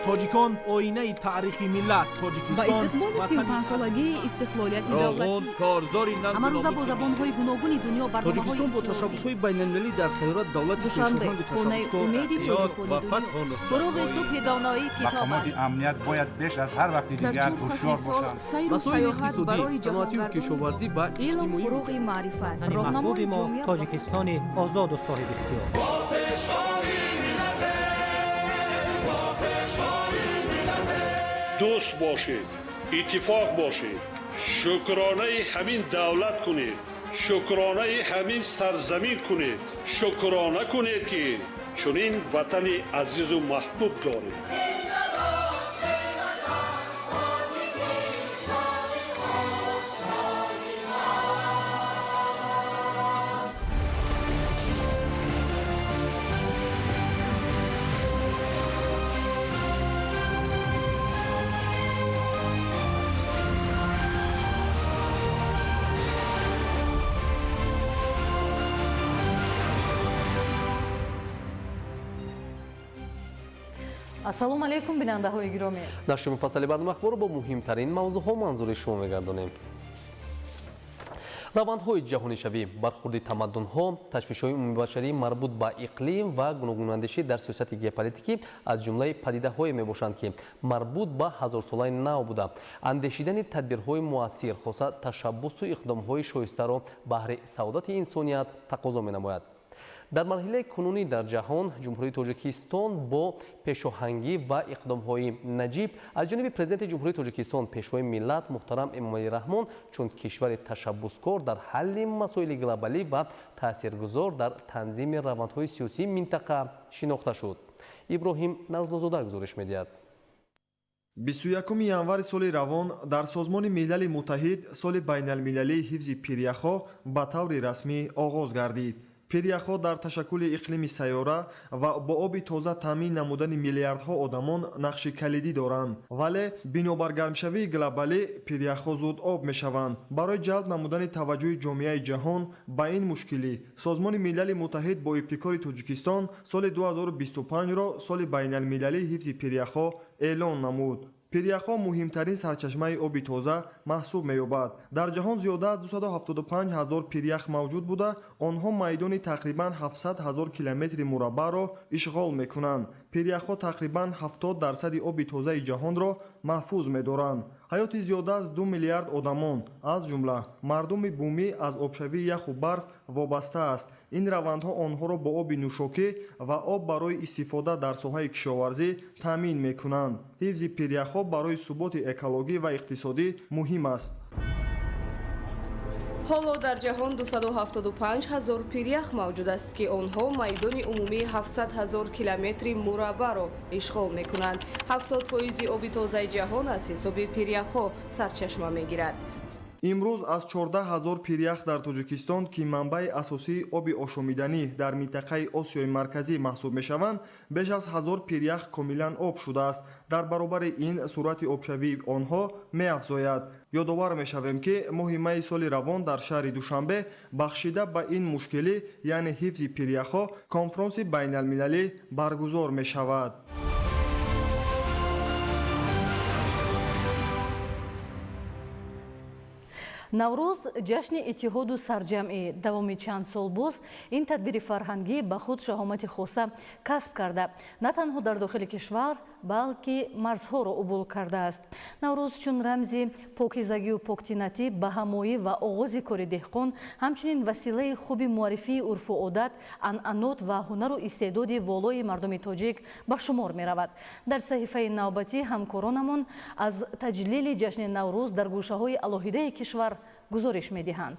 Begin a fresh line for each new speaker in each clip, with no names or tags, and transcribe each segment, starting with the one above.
Тоҷикон оинаи таърихи миллат. Тоҷикистон
Ба истиқболи 35-солагии истиқлолияти давлатӣ
корзори
Ҳамарӯза бо забонҳои гуногуни дунё барномаҳои
Тоҷикистон бо ташаббусҳои байналмилалӣ дар сайёра давлати
Душанбе, хонаи умеди
ва
тоҷикони Фуруғи субҳи доноӣ китоб
Мақомоти амният бояд беш аз ҳар вақти
Дар
дигар
чор фасли
ҳушёр
сол
бошанд.
сайру
Масоили
сайёҳат
иқтисодӣ,
барои
саноатию
ҷаҳонгардони
кишоварзӣ ва
Илм
иҷтимоӣ.
фуруғи маърифат,
Ватани
роҳнамои
маҳбуби мо
ҷомеа.
Тоҷикистони озоду соҳибихтиёр.
Дӯст бошед, иттифоқ бошед, шукронаи ҳамин давлат кунед, шукронаи ҳамин сарзамин кунед, шукрона кунед, ки чунин ватани азизу маҳбуб доред.
Ассалому алайкум, бинандаҳои гиромӣ.
Нашри муфассали барнома ахборро бо муҳимтарин мавзӯъҳо манзури шумо мегардонем. Равандҳои ҷаҳонишавӣ, бархурди тамаддунҳо, ташвишҳои умумибашарӣ марбут ба иқлим ва гуногунандешӣ дар сиёсати геополитикӣ аз ҷумлаи падидаҳое мебошанд, ки марбут ба ҳазорсолаи нав буда, андешидани тадбирҳои муассир, хоса ташаббусу иқдомҳои шоистаро баҳри саодати инсоният тақозо менамояд. Дар марҳилаи кунунӣ дар ҷаҳон Ҷумҳурии Тоҷикистон бо пешоҳангӣ ва иқдомҳои наҷиб аз ҷониби Президенти Ҷумҳурии Тоҷикистон, Пешвои миллат муҳтарам Эмомалӣ Раҳмон, чун кишвари ташаббускор дар ҳалли масоили глобалӣ ва таъсиргузор дар танзими равандҳои сиёсии минтақа шинохта шуд. Иброҳим Нарзуллозода гузориш медиҳад.
21 январи соли равон дар Созмони Милали Муттаҳид соли байналмилалии ҳифзи пиряхҳо ба таври расмӣ оғоз гардид. Пиряхҳо дар ташаккули иқлими сайёра ва бо оби тоза таъмин намудани миллиардҳо одамон нақши калидӣ доранд, вале бинобар гармшавии глобалӣ пиряхҳо зуд об мешаванд. Барои ҷалб намудани таваҷҷӯҳи ҷомеаи ҷаҳон ба ин мушкилӣ Созмони Милали Муттаҳид бо ибтикори Тоҷикистон соли 2025-ро соли байналмилалии ҳифзи пиряхҳо эълон намуд. Пиряхҳо муҳимтарин сарчашмаи оби тоза маҳсуб меёбад. Дар ҷаҳон зиёда аз 275 ҳазор пирях мавҷуд буда, онҳо майдони тақрибан 700 ҳазор километри мураббаъро ишғол мекунанд. Пиряхҳо тақрибан 70 дарсади оби тозаи ҷаҳонро маҳфуз медоранд. Ҳаёти зиёда аз 2 миллиард одамон, аз ҷумла мардуми бумӣ, аз обшавии яху барф вобаста аст. Ин равандҳо онҳоро бо оби нӯшокӣ ва об барои истифода дар соҳаи кишоварзӣ таъмин мекунанд. Ҳифзи пиряхҳо барои суботи экологӣ ва иқтисодӣ муҳим аст.
Ҳоло дар ҷаҳон 275 ҳазор пирях мавҷуд аст, ки онҳо майдони умумии 700 ҳазор километри мураббаъро ишғол мекунанд. 70 фоизи оби тозаи ҷаҳон аз ҳисоби пиряхҳо сарчашма мегирад.
Имрӯз аз 14 ҳазор пирях дар Тоҷикистон, ки манбаи асосии оби ошомиданӣ дар минтақаи Осиёи Марказӣ маҳсуб мешаванд, беш аз 1000 пирях комилан об шудааст. Дар баробари ин суръати обшавии онҳо меафзояд. Ёдовар мешавем, ки моҳи майи соли равон дар шаҳри Душанбе бахшида ба ин мушкилӣ, яъне ҳифзи пиряхҳо, конфронси байналмилалӣ баргузор мешавад.
Наврӯз ҷашни иттиҳоду сарҷамъӣ. Давоми чанд сол боз ин тадбири фарҳангӣ ба худ шаҳомати хоса касб карда, на танҳо дар дохили кишвар, балки марзҳоро убур кардааст. Наврӯз чун рамзи покизагию поктинатӣ, баҳамоӣ ва оғози кори деҳқон, ҳамчунин василаи хуби муаррифии урфу одат, анъанот ва ҳунару истеъдоди волои мардуми тоҷик ба шумор меравад. Дар саҳифаи навбатӣ ҳамкоронамон аз таҷлили ҷашни Наврӯз дар гӯшаҳои алоҳидаи кишвар гузориш медиҳанд.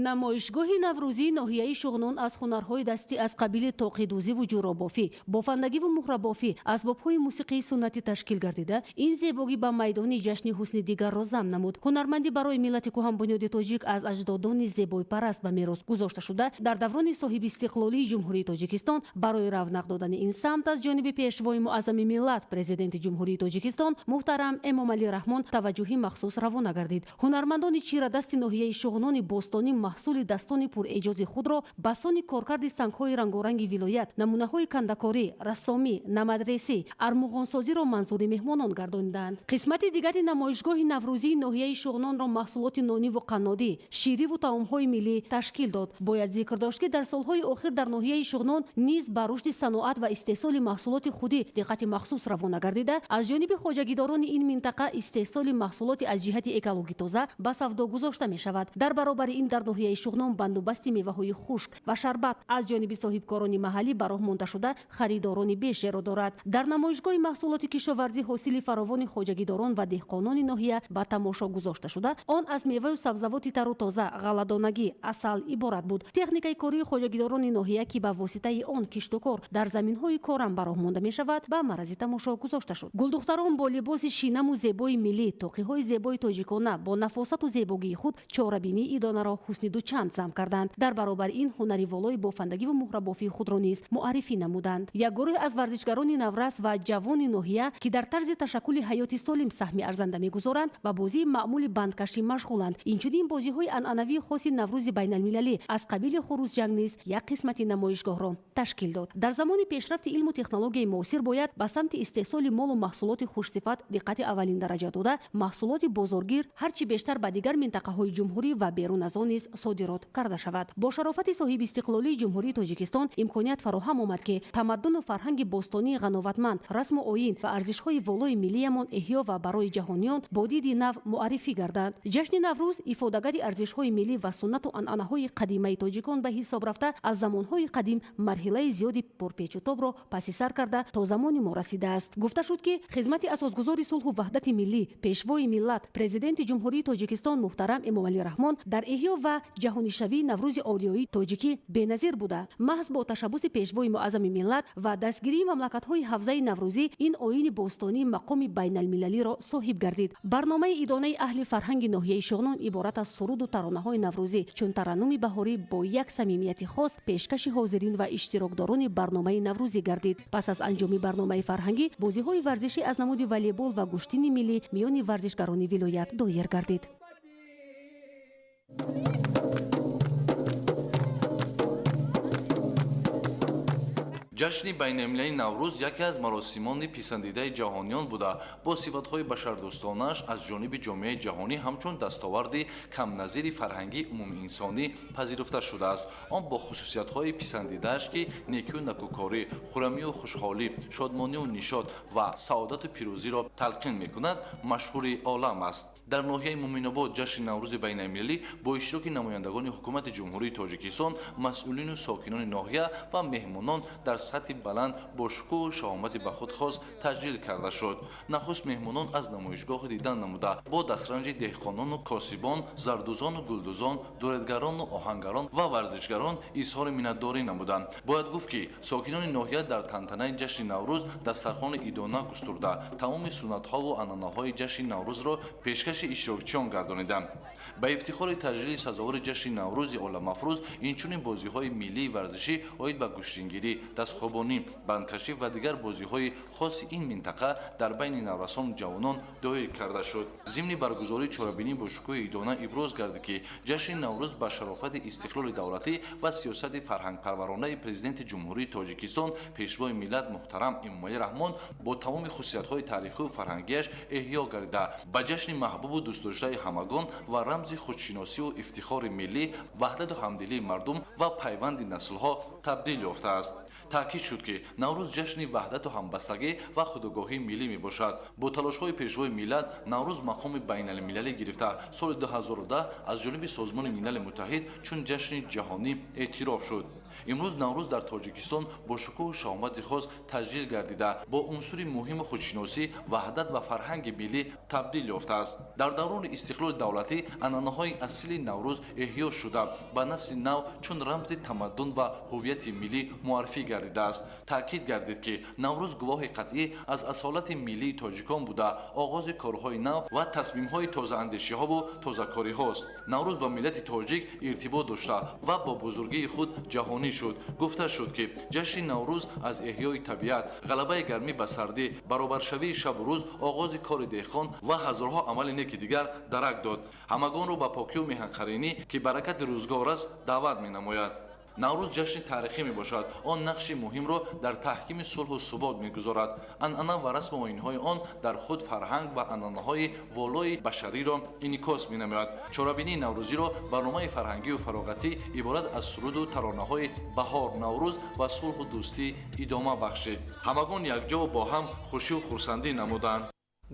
Намоишгоҳи наврӯзии ноҳияи Шуғнон аз ҳунарҳои дастӣ аз қабили тоқидӯзиву ҷӯробофӣ, бофандагиву муҳрабофӣ, асбобҳои мусиқии суннатӣ ташкил гардида, ин зебогӣ ба майдони ҷашни ҳусни дигарро зам намуд. Ҳунармандӣ барои миллати кӯҳанбунёди тоҷик аз аҷдодони зебойпараст ба мерос гузошта шуда, дар даврони соҳибистиқлолии Ҷумҳурии Тоҷикистон барои равнақ додани ин самт аз ҷониби Пешвои муаззами миллат, Президенти Ҷумҳурии Тоҷикистон муҳтарам Эмомалӣ Раҳмон таваҷҷӯҳи махсус равона гардид. Ҳунармандони чирадасти ноҳияи Шуғнони бостонӣ маҳсули дастони пурэъҷози худро ба сони коркарди сангҳои рангоранги вилоят, намунаҳои кандакорӣ, рассомӣ, намадресӣ, армуғонсозиро манзури меҳмонон гардониданд. Қисмати дигари намоишгоҳи наврӯзии ноҳияи Шуғнонро маҳсулоти нониву қаннодӣ, шириву таомҳои миллӣ ташкил дод. Бояд зикр дошт, ки дар солҳои охир дар ноҳияи Шуғнон низ ба рушди саноат ва истеҳсоли маҳсулоти худӣ диққати махсус равона гардида, аз ҷониби хоҷагидорони ин минтақа истеҳсоли маҳсулоти аз ҷиҳати экологӣ тоза ба савдо гузошта мешавад. Дар баробари ин дар ноҳияи Шуғнон бандубасти меваҳои хушк ва шарбат аз ҷониби соҳибкорони маҳаллӣ ба роҳ монда шуда, харидорони бешеро дорад. Дар намоишгоҳи маҳсулоти кишоварзӣ ҳосили фаровони хоҷагидорон ва деҳқонони ноҳия ба тамошо гузошта шуда, он аз меваю сабзавоти тару тоза, ғалладонагӣ, асал иборат буд. Техникаи кории хоҷагидорони ноҳия, ки ба воситаи он киштукор дар заминҳои корам ба роҳ монда мешавад, ба маррази тамошо гузошта шуд. Гулдухтарон бо либоси шинаму зебои миллӣ, тоқиҳои зебои тоҷикона бо нафосату зебогии худ чорабинии идонаро ҳусни дучанд зам карданд. Дар баробари ин ҳунари волои бофандагиву муҳрабофии худро низ муаррифӣ намуданд. Як гурӯҳ аз варзишгарони наврас ва ҷавони ноҳия, ки дар тарзи ташаккули ҳаёти солим саҳми арзанда мегузоранд, ба бозии маъмули бандкашӣ машғуланд. Инчунин бозиҳои анъанавии хоси Наврӯзи байналмилалӣ аз қабили хурӯсҷанг низ як қисмати намоишгоҳро ташкил дод. Дар замони пешрафти илму технологияи муосир бояд ба самти истеҳсоли молу маҳсулоти хушсифат диққати аввалин дараҷа дода, маҳсулоти бозоргир ҳарчи бештар ба дигар минтақаҳои ҷумҳурӣ ва берун аз он низ содирот карда шавад. Бо шарофати соҳибистиқлолии Ҷумҳурии Тоҷикистон имконият фароҳам омад, ки тамаддуну фарҳанги бостонии ғановатманд, расму оин ва арзишҳои волои миллиямон эҳё ва барои ҷаҳониён бо диди нав муаррифӣ гарданд. Ҷашни Наврӯз ифодагари арзишҳои миллӣ ва суннату анъанаҳои қадимаи тоҷикон ба ҳисоб рафта, аз замонҳои қадим марҳилаи зиёди пурпечутобро паси сар карда то замони мо расидааст. Гуфта шуд, ки хизмати асосгузори сулҳу ваҳдати миллӣ, пешвои миллат, Президенти Ҷумҳурии Тоҷикистон муҳтарам Эмомалӣ Раҳмон дар эҳё ва ҷаҳонишавии Наврӯзи ориёии тоҷикӣ беназир буда, маҳз бо ташаббуси пешвои муаззами миллат ва дастгирии мамлакатҳои ҳавзаи наврӯзӣ ин оини бостонӣ мақоми байналмилалиро соҳиб гардид. Барномаи идонаи аҳли фарҳанги ноҳияи Шуғнон иборат аз суруду таронаҳои наврӯзӣ чун тараннуми баҳорӣ бо як самимияти хос пешкаши ҳозирин ва иштирокдорони барномаи наврӯзӣ гардид. Пас аз анҷоми барномаи фарҳангӣ бозиҳои варзишӣ аз намуди волейбол ва гӯштини миллӣ миёни варзишгарони вилоят доир гардид.
Ҷашни байналмилалии Наврӯз яке аз маросимони писандидаи ҷаҳониён буда, бо сифатҳои башардӯстонааш аз ҷониби ҷомеаи ҷаҳонӣ ҳамчун дастоварди камназири фарҳангии умумиинсонӣ пазируфта шудааст. Он бо хусусиятҳои писандидааш, ки некию накӯкорӣ, хурамию хушҳолӣ, шодмонию нишот ва саодату пирӯзиро талқин мекунад, машҳури олам аст. Дар ноҳияи Муминобод ҷашни Наврӯзи байналмилалӣ бо иштироки намояндагони ҳукумати Ҷумҳурии Тоҷикистон, масъулину сокинони ноҳия ва меҳмонон дар сатҳи баланд бо шукӯҳу шаҳомати ба худ хос таҷлил карда шуд. Нахуст меҳмонон аз намоишгоҳ дидан намуда, бо дастранҷи деҳқонону косибон, зардӯзону гулдӯзон, дуредгарону оҳангарон ва варзишгарон изҳори миннатдорӣ намуданд. Бояд гуфт, ки сокинони ноҳия дар тантанаи ҷашни Наврӯз дастархони идона густурда, тамоми суннатҳову анъанаҳои ҷашни Наврӯзро пешкаши иштирокчиён гардониданд. Ба ифтихори таҷлили сазовори ҷашни Наврӯзи оламафрӯз инчунин бозиҳои миллии варзишӣ оид ба гӯштингирӣ, дастхобонӣ, бандкашӣ ва дигар бозиҳои хоси ин минтақа дар байни наврасону ҷавонон доир карда шуд. Зимни баргузории чорабинӣ бо шукӯҳи идона иброз гардид, ки ҷашни Наврӯз ба шарофати истиқлоли давлатӣ ва сиёсати фарҳангпарваронаи Президенти Ҷумҳурии Тоҷикистон, пешвои миллат муҳтарам Эмомалӣ Раҳмон бо тамоми хусусиятҳои таърихию фарҳангиаш эҳё гардида, ба ҷашни маҳбубу дӯстдоштаи ҳамагон ва рамзи худшиносиву ифтихори миллӣ, ваҳдату ҳамдилии мардум ва пайванди наслҳо табдил ёфтааст. Таъкид шуд, ки Наврӯз ҷашни ваҳдату ҳамбастагӣ ва худогоҳии миллӣ мебошад. Бо талошҳои пешвои миллат Наврӯз мақоми байналмилалӣ гирифта, соли 2010 аз ҷониби Созмони Милали Муттаҳид чун ҷашни ҷаҳонӣ эътироф шуд. Имрӯз Наврӯз дар Тоҷикистон бо шукӯҳу шаҳомати хос таҷлил гардида, бо унсури муҳими худшиносӣ, ваҳдат ва фарҳанги миллӣ табдил ёфтааст. Дар даврони истиқлоли давлатӣ анъанаҳои асили Наврӯз эҳё шуда, ба насли нав чун рамзи тамаддун ва ҳуввияти миллӣ муаррифӣ гардид. гардидааст. Таъкид гардид, ки Наврӯз гувоҳи қатъӣ аз асолати миллии тоҷикон буда, оғози корҳои нав ва тасмимҳои тозаандешиҳову тозакориҳост. Наврӯз ба миллати тоҷик иртибот дошта ва бо бузургии худ ҷаҳонӣ шуд. Гуфта шуд, ки ҷашни Наврӯз аз эҳёи табиат, ғалабаи гармӣ ба сардӣ, баробаршавии шабу рӯз, оғози кори деҳқон ва ҳазорҳо амали неки дигар дарак дод. Ҳамагонро ба покию меҳанқаринӣ, ки баракати рӯзгор аст, даъват менамояд. Наврӯз ҷашни таърихӣ мебошад. Он нақши муҳимро дар таҳкими сулҳу субот мегузорад. Анъана ва расму оинҳои он дар худ фарҳанг ва анъанаҳои волои башариро инъикос менамояд. Чорабинии наврӯзиро барномаи фарҳангию фароғатӣ иборат аз суруду таронаҳои баҳор, Наврӯз ва сулҳу дӯстӣ идома бахшид. Ҳамагон якҷову бо ҳам хушию хурсандӣ намуданд.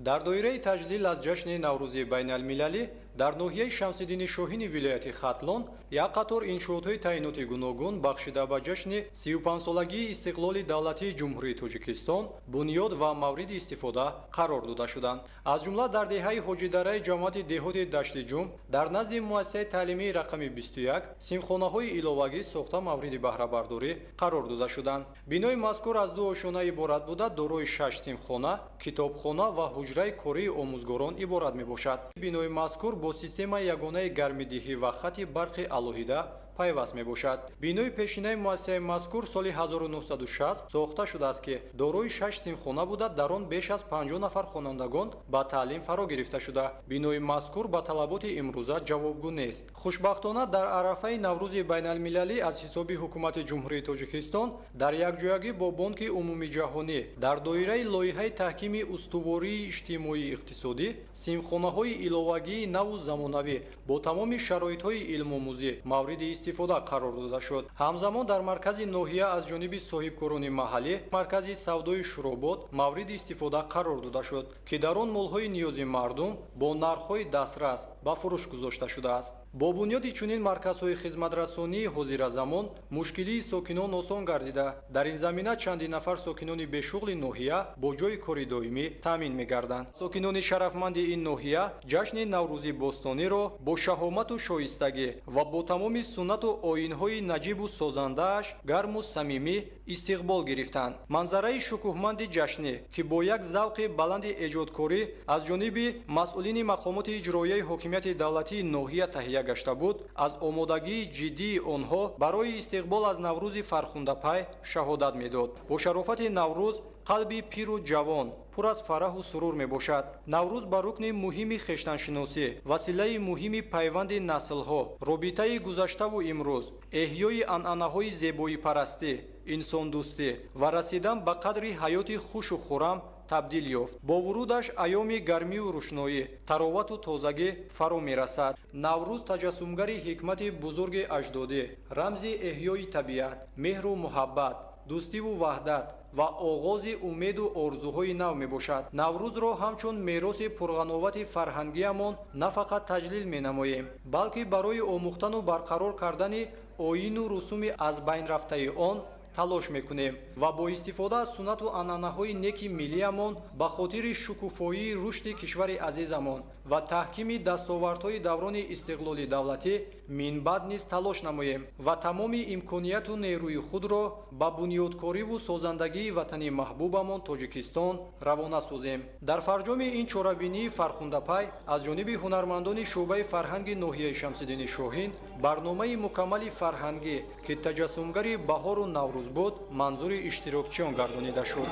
Дар доираи таҷлил аз ҷашни Наврӯзи байналмилалӣ дар ноҳияи Шамсиддини Шоҳини вилояти Хатлон як қатор иншоотҳои таъиноти гуногун, бахшида ба ҷашни 35-солагии истиқлоли давлатии Ҷумҳурии Тоҷикистон, бунёд ва мавриди истифода қарор дода шуданд. Аз ҷумла дар деҳаи Ҳоҷидараи ҷамоати деҳоти Даштиҷум дар назди муассисаи таълимии рақами 21 синфхонаҳои иловагӣ сохта, мавриди баҳрабардорӣ қарор дода шуданд. Бинои мазкур аз ду ошёна иборат буда, дорои шаш синфхона, китобхона ва ҳуҷраи кории омӯзгорон иборат мебошад. Бинои мазкур бо системаи ягонаи гармидиҳӣ ва хати барқи алоҳида пайваст мебошад. Бинои пешинаи муассисаи мазкур соли 1960 сохта шудааст, ки дорои шаш синфхона буда, дар он беш аз 50 нафар хонандагон ба таълим фаро гирифта шуда, бинои мазкур ба талаботи имрӯза ҷавобгӯ нест. Хушбахтона, дар арафаи Наврӯзи байналмилалӣ аз ҳисоби Ҳукумати Ҷумҳурии Тоҷикистон дар якҷоягӣ бо Бонки Умумиҷаҳонӣ дар доираи лоиҳаи таҳкими устувории иҷтимоии иқтисодӣ синфхонаҳои иловагии наву замонавӣ бо тамоми шароитҳои илмомӯзӣ мавриди истифода қарор дода шуд. Ҳамзамон дар маркази ноҳия аз ҷониби соҳибкорони маҳаллӣ маркази савдои Шуробод мавриди истифода қарор дода шуд, ки дар он молҳои ниёзи мардум бо нархҳои дастрас ба фурӯш гузошта шудааст. Бо бунёди чунин марказҳои хизматрасонии ҳозиразамон мушкилии сокинон осон гардида, дар ин замина чанди нафар сокинони бешуғли ноҳия бо ҷойи кори доимӣ таъмин мегарданд. Сокинони шарафманди ин ноҳия ҷашни Наврӯзи бостониро бо шаҳомату шоистагӣ ва бо тамоми суннату оинҳои наҷибу созандааш гарму самимӣ истиқбол гирифтанд. Манзараи шукӯҳманди ҷашнӣ, ки бо як завқи баланди эҷодкорӣ аз ҷониби масъулини мақомоти иҷроияи ҳокимияти давлатии ноҳия таҳия гашта буд, аз омодагии ҷиддии онҳо барои истиқбол аз Наврӯзи фархундапай шаҳодат медод. Бо шарофати Наврӯз қалби пиру ҷавон пур аз фараҳу сурур мебошад. Наврӯз ба рукни муҳими хештаншиносӣ, василаи муҳими пайванди наслҳо, робитаи гузаштаву имрӯз, эҳёи анъанаҳои зебоипарастӣ, инсондӯстӣ ва расидан ба қадри ҳаёти хушу хуррам табдил ёфт. Бо вурудаш айёми гармию рӯшноӣ, таровату тозагӣ фаро мерасад. Наврӯз таҷассумгари ҳикмати бузурги аҷдодӣ, рамзи эҳёи табиат, меҳру муҳаббат, дӯстиву ваҳдат ва оғози умеду орзуҳои нав мебошад. Наврӯзро ҳамчун мероси пурғановати фарҳангиамон на фақат таҷлил менамоем, балки барои омӯхтану барқарор кардани оину русуми аз байн рафтаи он талош мекунем ва бо истифода аз суннату анъанаҳои неки миллиамон ба хотири шукуфоии рушди кишвари азизамон ва таҳкими дастовардҳои даврони истиқлоли давлатӣ минбаъд низ талош намоем ва тамоми имконияту нерӯи худро ба бунёдкориву созандагии ватани маҳбубамон Тоҷикистон равона созем. Дар фарҷоми ин чорабинии фархундапай аз ҷониби ҳунармандони шӯъбаи фарҳанги ноҳияи Шамсиддини Шоҳин барномаи мукаммали фарҳангӣ, ки таҷассумгари баҳору Наврӯз буд, манзури иштирокчиён гардонида шуд.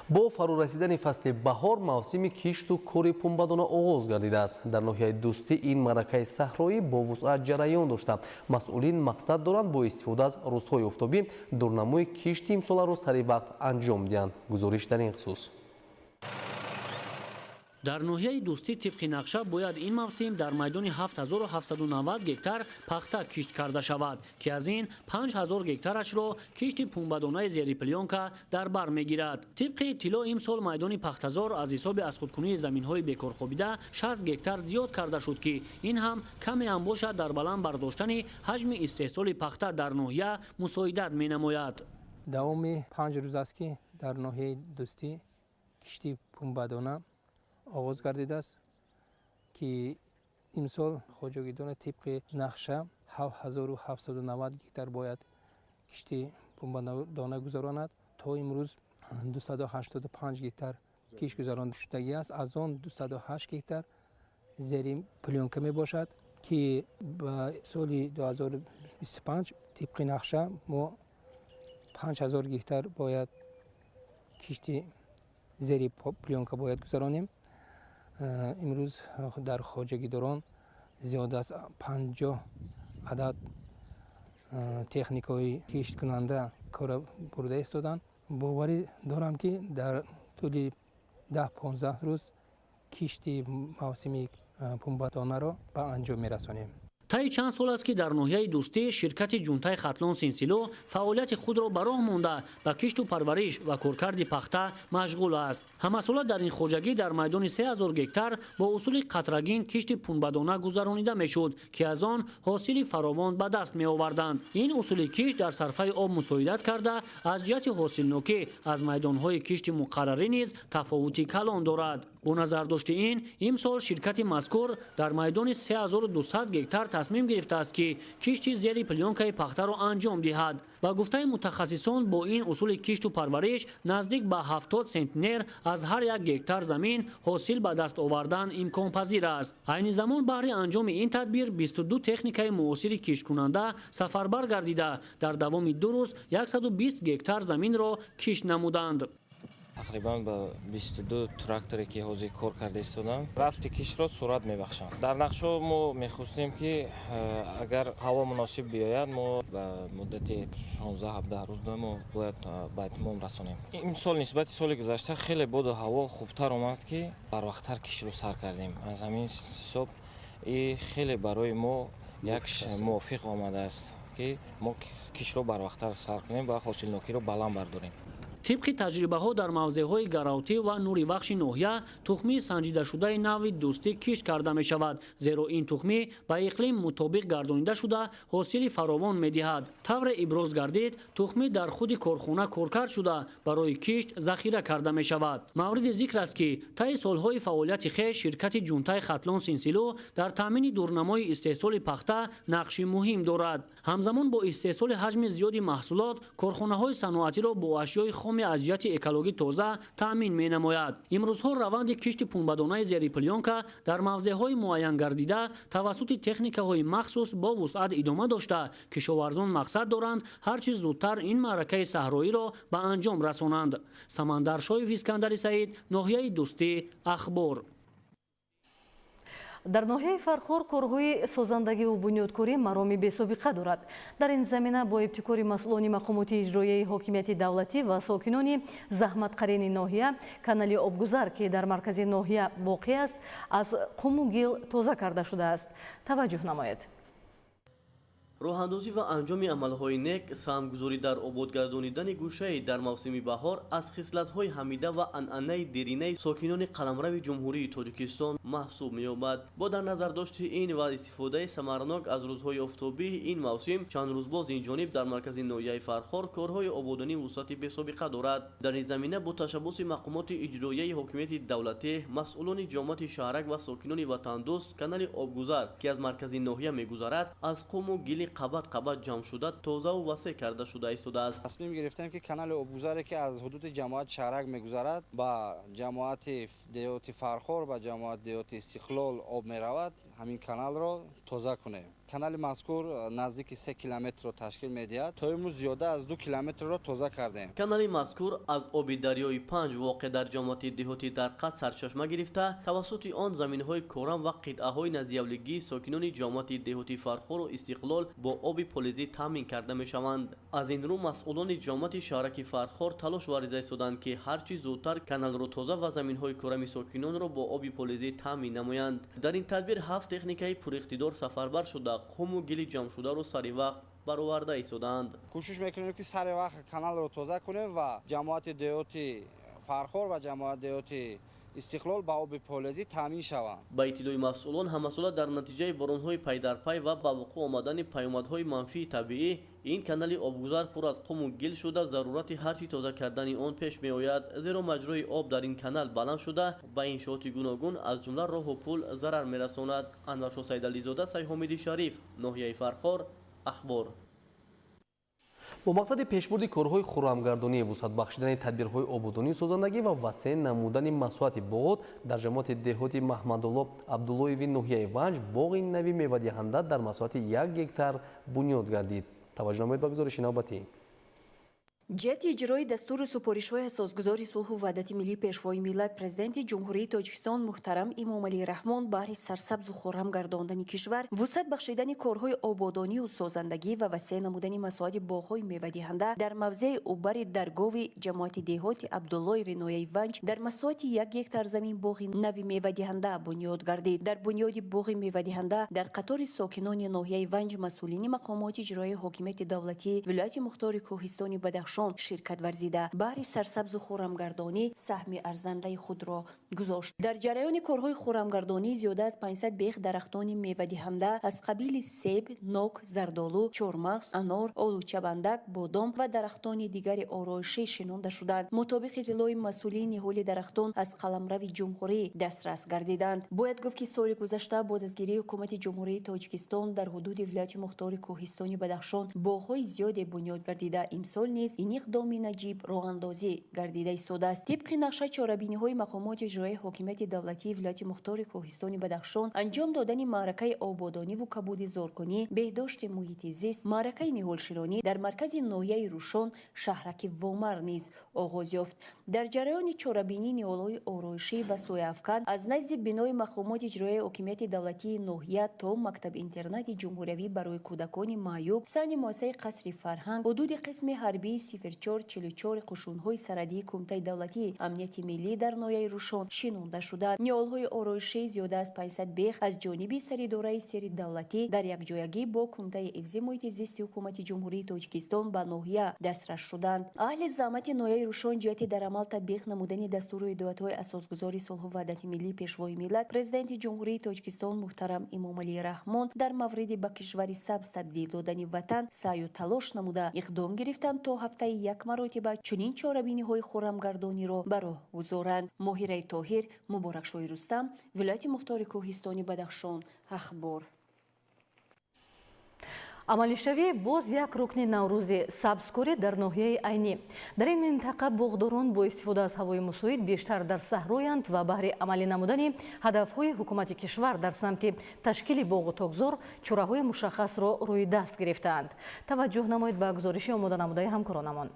Бо фарорасидани фасли баҳор мавсими кишту кори пунбадона оғоз гардидааст. Дар ноҳияи Дӯстӣ ин маъракаи саҳроӣ бо вусъат ҷараён дошта, масъулин мақсад доранд бо истифода аз рӯзҳои офтобӣ дурнамои кишти имсоларо сари вақт анҷом диҳанд. Гузориш дар ин хусус.
Дар ноҳияи Дӯстӣ тибқи нақша бояд ин мавсим дар майдони 7790 гектар пахта кишт карда шавад, ки аз ин 5000 гектарашро кишти пунбадонаи зери плёнка дар бар мегирад. Тибқи иттилоъ, имсол майдони пахтазор аз ҳисоби азхудкунии заминҳои бекорхобида 60 гектар зиёд карда шуд, ки ин ҳам каме ҳам бошад дар баланд бардоштани ҳаҷми истеҳсоли пахта дар ноҳия мусоидат менамояд.
Давоми 5 рӯз аст, ки дар ноҳияи Дӯстӣ кишти пунбадона оғоз гардидааст, ки Имсол хоҷагидорон тибқи нақша 7790 гектар бояд кишти пунбадона гузаронад. То имрӯз 285 гектар кишт гузаронда шудагӣ аст. Аз он 208 гектар зери плёнка мебошад, ки ба соли 2025 тибқи нақша мо 5000 гектар бояд кишти зери плёнка бояд гузаронем. Имрӯз дар хоҷагидорон зиёда аз 50 адад техникаҳои кишткунанда кора бурда истоданд. Боварӣ дорам, ки дар тӯли 10-15 рӯз кишти мавсими пунбадонаро ба анҷом мерасонем.
Таи чанд сол аст, ки дар ноҳияи Дӯстӣ ширкати Ҷунтаи Хатлон Синсило фаъолияти худро ба роҳ монда, ба кишту парвариш ва коркарди пахта машғул аст. Ҳамасола дар ин хоҷагӣ дар майдони 3000 гектар бо усули қатрагин кишти пунбадона гузаронида мешуд, ки аз он ҳосили фаровон ба даст меоварданд. Ин усули кишт дар сарфаи об мусоидат карда, аз ҷиҳати ҳосилнокӣ аз майдонҳои кишти муқаррарӣ низ тафовути калон дорад. Бо назардошти ин, имсол ширкати мазкур дар майдони 3200 гектар тасмим гирифтааст, ки кишти зери плёнкаи пахтаро анҷом диҳад. Ба гуфтаи мутахассисон, бо ин усули кишту парвариш наздик ба 70 сентнер аз ҳар як гектар замин ҳосил ба даст овардан имконпазир аст. Айни замон баҳри анҷоми ин тадбир 22 техникаи муосири кишткунанда сафарбар гардида, дар давоми 2 рӯз 120 гектар заминро кишт намуданд.
Тақрибан ба 22 тракторе, ки ҳозир кор карда истодам, рафти киштро суръат мебахшам. Дар нақшаҳо мо мехостем, ки агар ҳаво муносиб биёяд, мо ба муддати 16-17 рӯз мо бояд ба итмом расонем. Имсол нисбати соли гузашта хеле боду ҳаво хубтар омад, ки барвақттар киштро сар кардем. Аз ҳамин ҳисоб и хеле барои мо як мувофиқ омадааст, ки мо киштро барвақттар сар кунем ва ҳосилнокиро баланд бардорем.
Тибқи таҷрибаҳо, дар мавзеъҳои Гаравтӣ ва Нури Вахши ноҳия тухмии санҷидашудаи нави Дӯстӣ кишт карда мешавад, зеро ин тухмӣ ба иқлим мутобиқ гардонида шуда, ҳосили фаровон медиҳад. Тавре иброз гардид, тухмӣ дар худи корхона коркард шуда, барои кишт захира карда мешавад. Мавриди зикр аст, ки таи солҳои фаъолияти хеш ширкати Ҷунтаи Хатлон Синсило дар таъмини дурнамои истеҳсоли пахта нақши муҳим дорад. Ҳамзамон бо истеҳсоли ҳаҷми зиёди маҳсулот, корхонаҳои саноатиро бо ашёи хоми аз ҷиҳати экологӣ тоза таъмин менамояд. Имрӯзҳо раванди кишти пунбадонаи зери плёнка дар мавзеъҳои муайянгардида тавассути техникаҳои махсус бо вусъат идома дошта, кишоварзон мақсад доранд, ҳар чӣ зудтар ин маъракаи саҳроиро ба анҷом расонанд. Самандар Шоев, Искандари Саид, ноҳияи Дӯстӣ, Ахбор.
Дар ноҳияи Фархор корҳои созандагиву бунёдкорӣ мароми бесобиқа дорад. Дар ин замина бо ибтикори масъулони мақомоти иҷроияи ҳокимияти давлатӣ ва сокинони заҳматқарини ноҳия канали обгузар, ки дар маркази ноҳия воқеъ аст, аз қуму гил тоза карда шудааст. Таваҷҷӯҳ намоед.
Роҳандозӣ ва анҷоми амалҳои нек, саҳмгузорӣ дар ободгардонидани гӯшаи дар мавсими баҳор аз хислатҳои ҳамида ва анъанаи деринаи сокинони қаламрави Ҷумҳурии Тоҷикистон маҳсуб меёбад. Бо дар назардошти ин ва истифодаи самарнок аз рӯзҳои офтобии ин мавсим, чанд рӯз боз ин ҷониб дар маркази ноҳияи Фархор корҳои ободонӣ вусъати бесобиқа дорад. Дар ин замина бо ташаббуси мақомоти иҷроияи ҳокимияти давлатӣ, масъулони ҷомоати шаҳрак ва сокинони ватандӯст канали обгузар, ки аз маркази ноҳия мегузарад, аз қуму гили қабат қабат ҷамъ шуда, тозаву васеъ карда шуда истодааст.
Тасмим гирифтем, ки канали обгузаре, ки аз ҳудуди ҷамоати шаҳрак мегузарад, ба ҷамоати деҳоти Фархор, ба ҷамоати деҳоти Истиқлол об меравад, ҳамин каналро тоза кунем. Канали мазкур наздики 3 километрро ташкил медиҳад. То имрӯз зиёда аз 2 километрро тоза кардем.
Канали мазкур аз оби дарёи Панҷ воқеъ дар ҷамоати деҳоти Дарқат сарчашма гирифта, тавассути он заминҳои корам ва қитъаҳои наздиавлигии сокинони ҷамоати деҳоти Фархору Истиқлол бо оби полизӣ таъмин карда мешаванд. Аз ин рӯ масъулони ҷамоати шаҳраки Фархор талош варзида истоданд, ки ҳар чӣ зудтар каналро тоза ва заминҳои корами сокинонро бо оби полизӣ таъмин намоянд. Дар ин тадбир ҳафт техникаи пуриқтидор сафарбар шуда, қуму гили ҷамъшударо сари вақт бароварда истодаанд.
Кӯшиш мекунем, ки сари вақт каналро тоза кунем ва ҷамоати деҳоти Фархор ва ҷамоати деҳоти Истиқлол ба оби полезӣ таъмин шаванд.
Ба иттилои масъулон, ҳамасола дар натиҷаи боронҳои пайдарпай ва ба вуқӯъ омадани паёмадҳои манфии табиӣ, Ин канали обгузар пур аз қуму гил шуда, зарурати ҳарчи тоза кардани он пеш меояд, зеро маҷрои об дар ин канал баланд шуда, ба иншооти гуногун, аз ҷумла роҳу пул зарар мерасонад. Анваршо Сайдализода, Сайҳомиди Шариф, ноҳияи Фархор, Ахбор.
Бо мақсади пешбурди корҳои хуррамгардонӣ, вусъат бахшидани тадбирҳои ободонию созандагӣ ва васеъ намудани масоҳати боғот дар ҷамоати деҳоти Маҳмадулло Абдуллоеви ноҳияи Ванҷ боғи нави мевадиҳанда дар масоҳати 1 гектар бунёд гардид. Таваҷҷӯҳ намоед ба гузориши навбатӣ.
Ҷиҳати иҷрои дастуру супоришҳои асосгузори сулҳу ваҳдати миллӣ, Пешвои миллат, Президенти Ҷумҳурии Тоҷикистон муҳтарам Эмомалӣ Раҳмон баҳри сарсабзу хуррам гардондани кишвар, вусъат бахшидани корҳои ободонию созандагӣ ва васеъ намудани масоҳати боғҳои мевадиҳанда дар мавзеи убари Даргови ҷамоати деҳоти Абдуллоеви ноҳияи Ванҷ дар масоҳати 1 гектар замин боғи нави мевадиҳанда бунёд гардид. Дар бунёди боғи мевадиҳанда дар қатори сокинони ноҳияи Ванҷ масъулини мақомоти иҷроияи ҳокимияти давлатии вилояти мухтори Кӯҳистони Бадахшон ширкат варзида, баҳри сарсабзу хуррамгардонӣ саҳми арзандаи худро гузошт. Дар ҷараёни корҳои хуррамгардонӣ зиёда аз 500 бех дарахтони мевадиҳанда аз қабили себ, нок, зардолу, чормағз, анор, олучабандак, бодом ва дарахтони дигари ороишӣ шинонда шуданд. Мутобиқи иттилои масъулин, ниҳоли дарахтон аз қаламрави ҷумҳурӣ дастрас гардиданд. Бояд гуфт, ки соли гузашта бо дастгирии ҳукумати Ҷумҳурии Тоҷикистон дар ҳудуди вилояти мухтори Кӯҳистони Бадахшон боғҳои зиёде бунёд гардида, имсол низ ин иқдоми наҷиб роҳандозӣ гардида истодааст. Тибқи нақша, чорабиниҳои мақомоти иҷроияи ҳокимияти давлатии вилояти мухтори Кӯҳистони Бадахшон анҷом додани маъракаи ободониву кабудизоркунӣ, беҳдошти муҳити зист, маъракаи ниҳолшинонӣ дар маркази ноҳияи Рӯшон, шаҳраки Вомар низ оғоз ёфт. Дар ҷараёни чорабинӣ ниҳолҳои ороишӣ ва сояафкан аз назди бинои мақомоти иҷроияи ҳокимияти давлатии ноҳия то мактаб-интернати ҷумҳуриявӣ барои кӯдакони маъюб, саҳни муассисаи қасри фарҳанг, ҳудуди қисми ҳарбии 0444 қушунҳои сарҳадии Кумитаи давлатии амнияти миллӣ дар ноҳияи Рӯшон шинонда шуданд. Ниҳолҳои ороишӣ зиёда аз 500 бех аз ҷониби саридораи сери давлатӣ дар якҷоягӣ бо Кумитаи ҳифзи муҳити зисти ҳукумати Ҷумҳурии Тоҷикистон ба ноҳия дастрас шуданд. Аҳли заҳмати ноҳияи Рӯшон ҷиҳати дар амал татбиқ намудани дастуру ҳидоятҳои асосгузори сулҳу ваҳдати миллӣ, Пешвои миллат, Президенти Ҷумҳурии Тоҷикистон муҳтарам Эмомалӣ Раҳмон дар мавриди ба кишвари сабз табдил додани ватан саъю талош намуда, иқдом гирифтанд то ҳафтаи як маротиба чунин чорабиниҳои хуррамгардониро ба роҳ гузоранд. Моҳираи Тоҳир, Муборакшоҳи Рустам, вилояти мухтори Кӯҳистони Бадахшон, Ахбор.
Амалишавӣ боз як рукни наврӯзи сабзкорӣ дар ноҳияи Айнӣ. Дар ин минтақа боғдорон бо истифода аз ҳавои мусоид бештар дар саҳроянд ва баҳри амалӣ намудани ҳадафҳои ҳукумати кишвар дар самти ташкили боғу токзор чораҳои мушаххасро рӯи даст гирифтаанд. Таваҷҷӯҳ намоед ба гузориши омода намудаи ҳамкоронамон.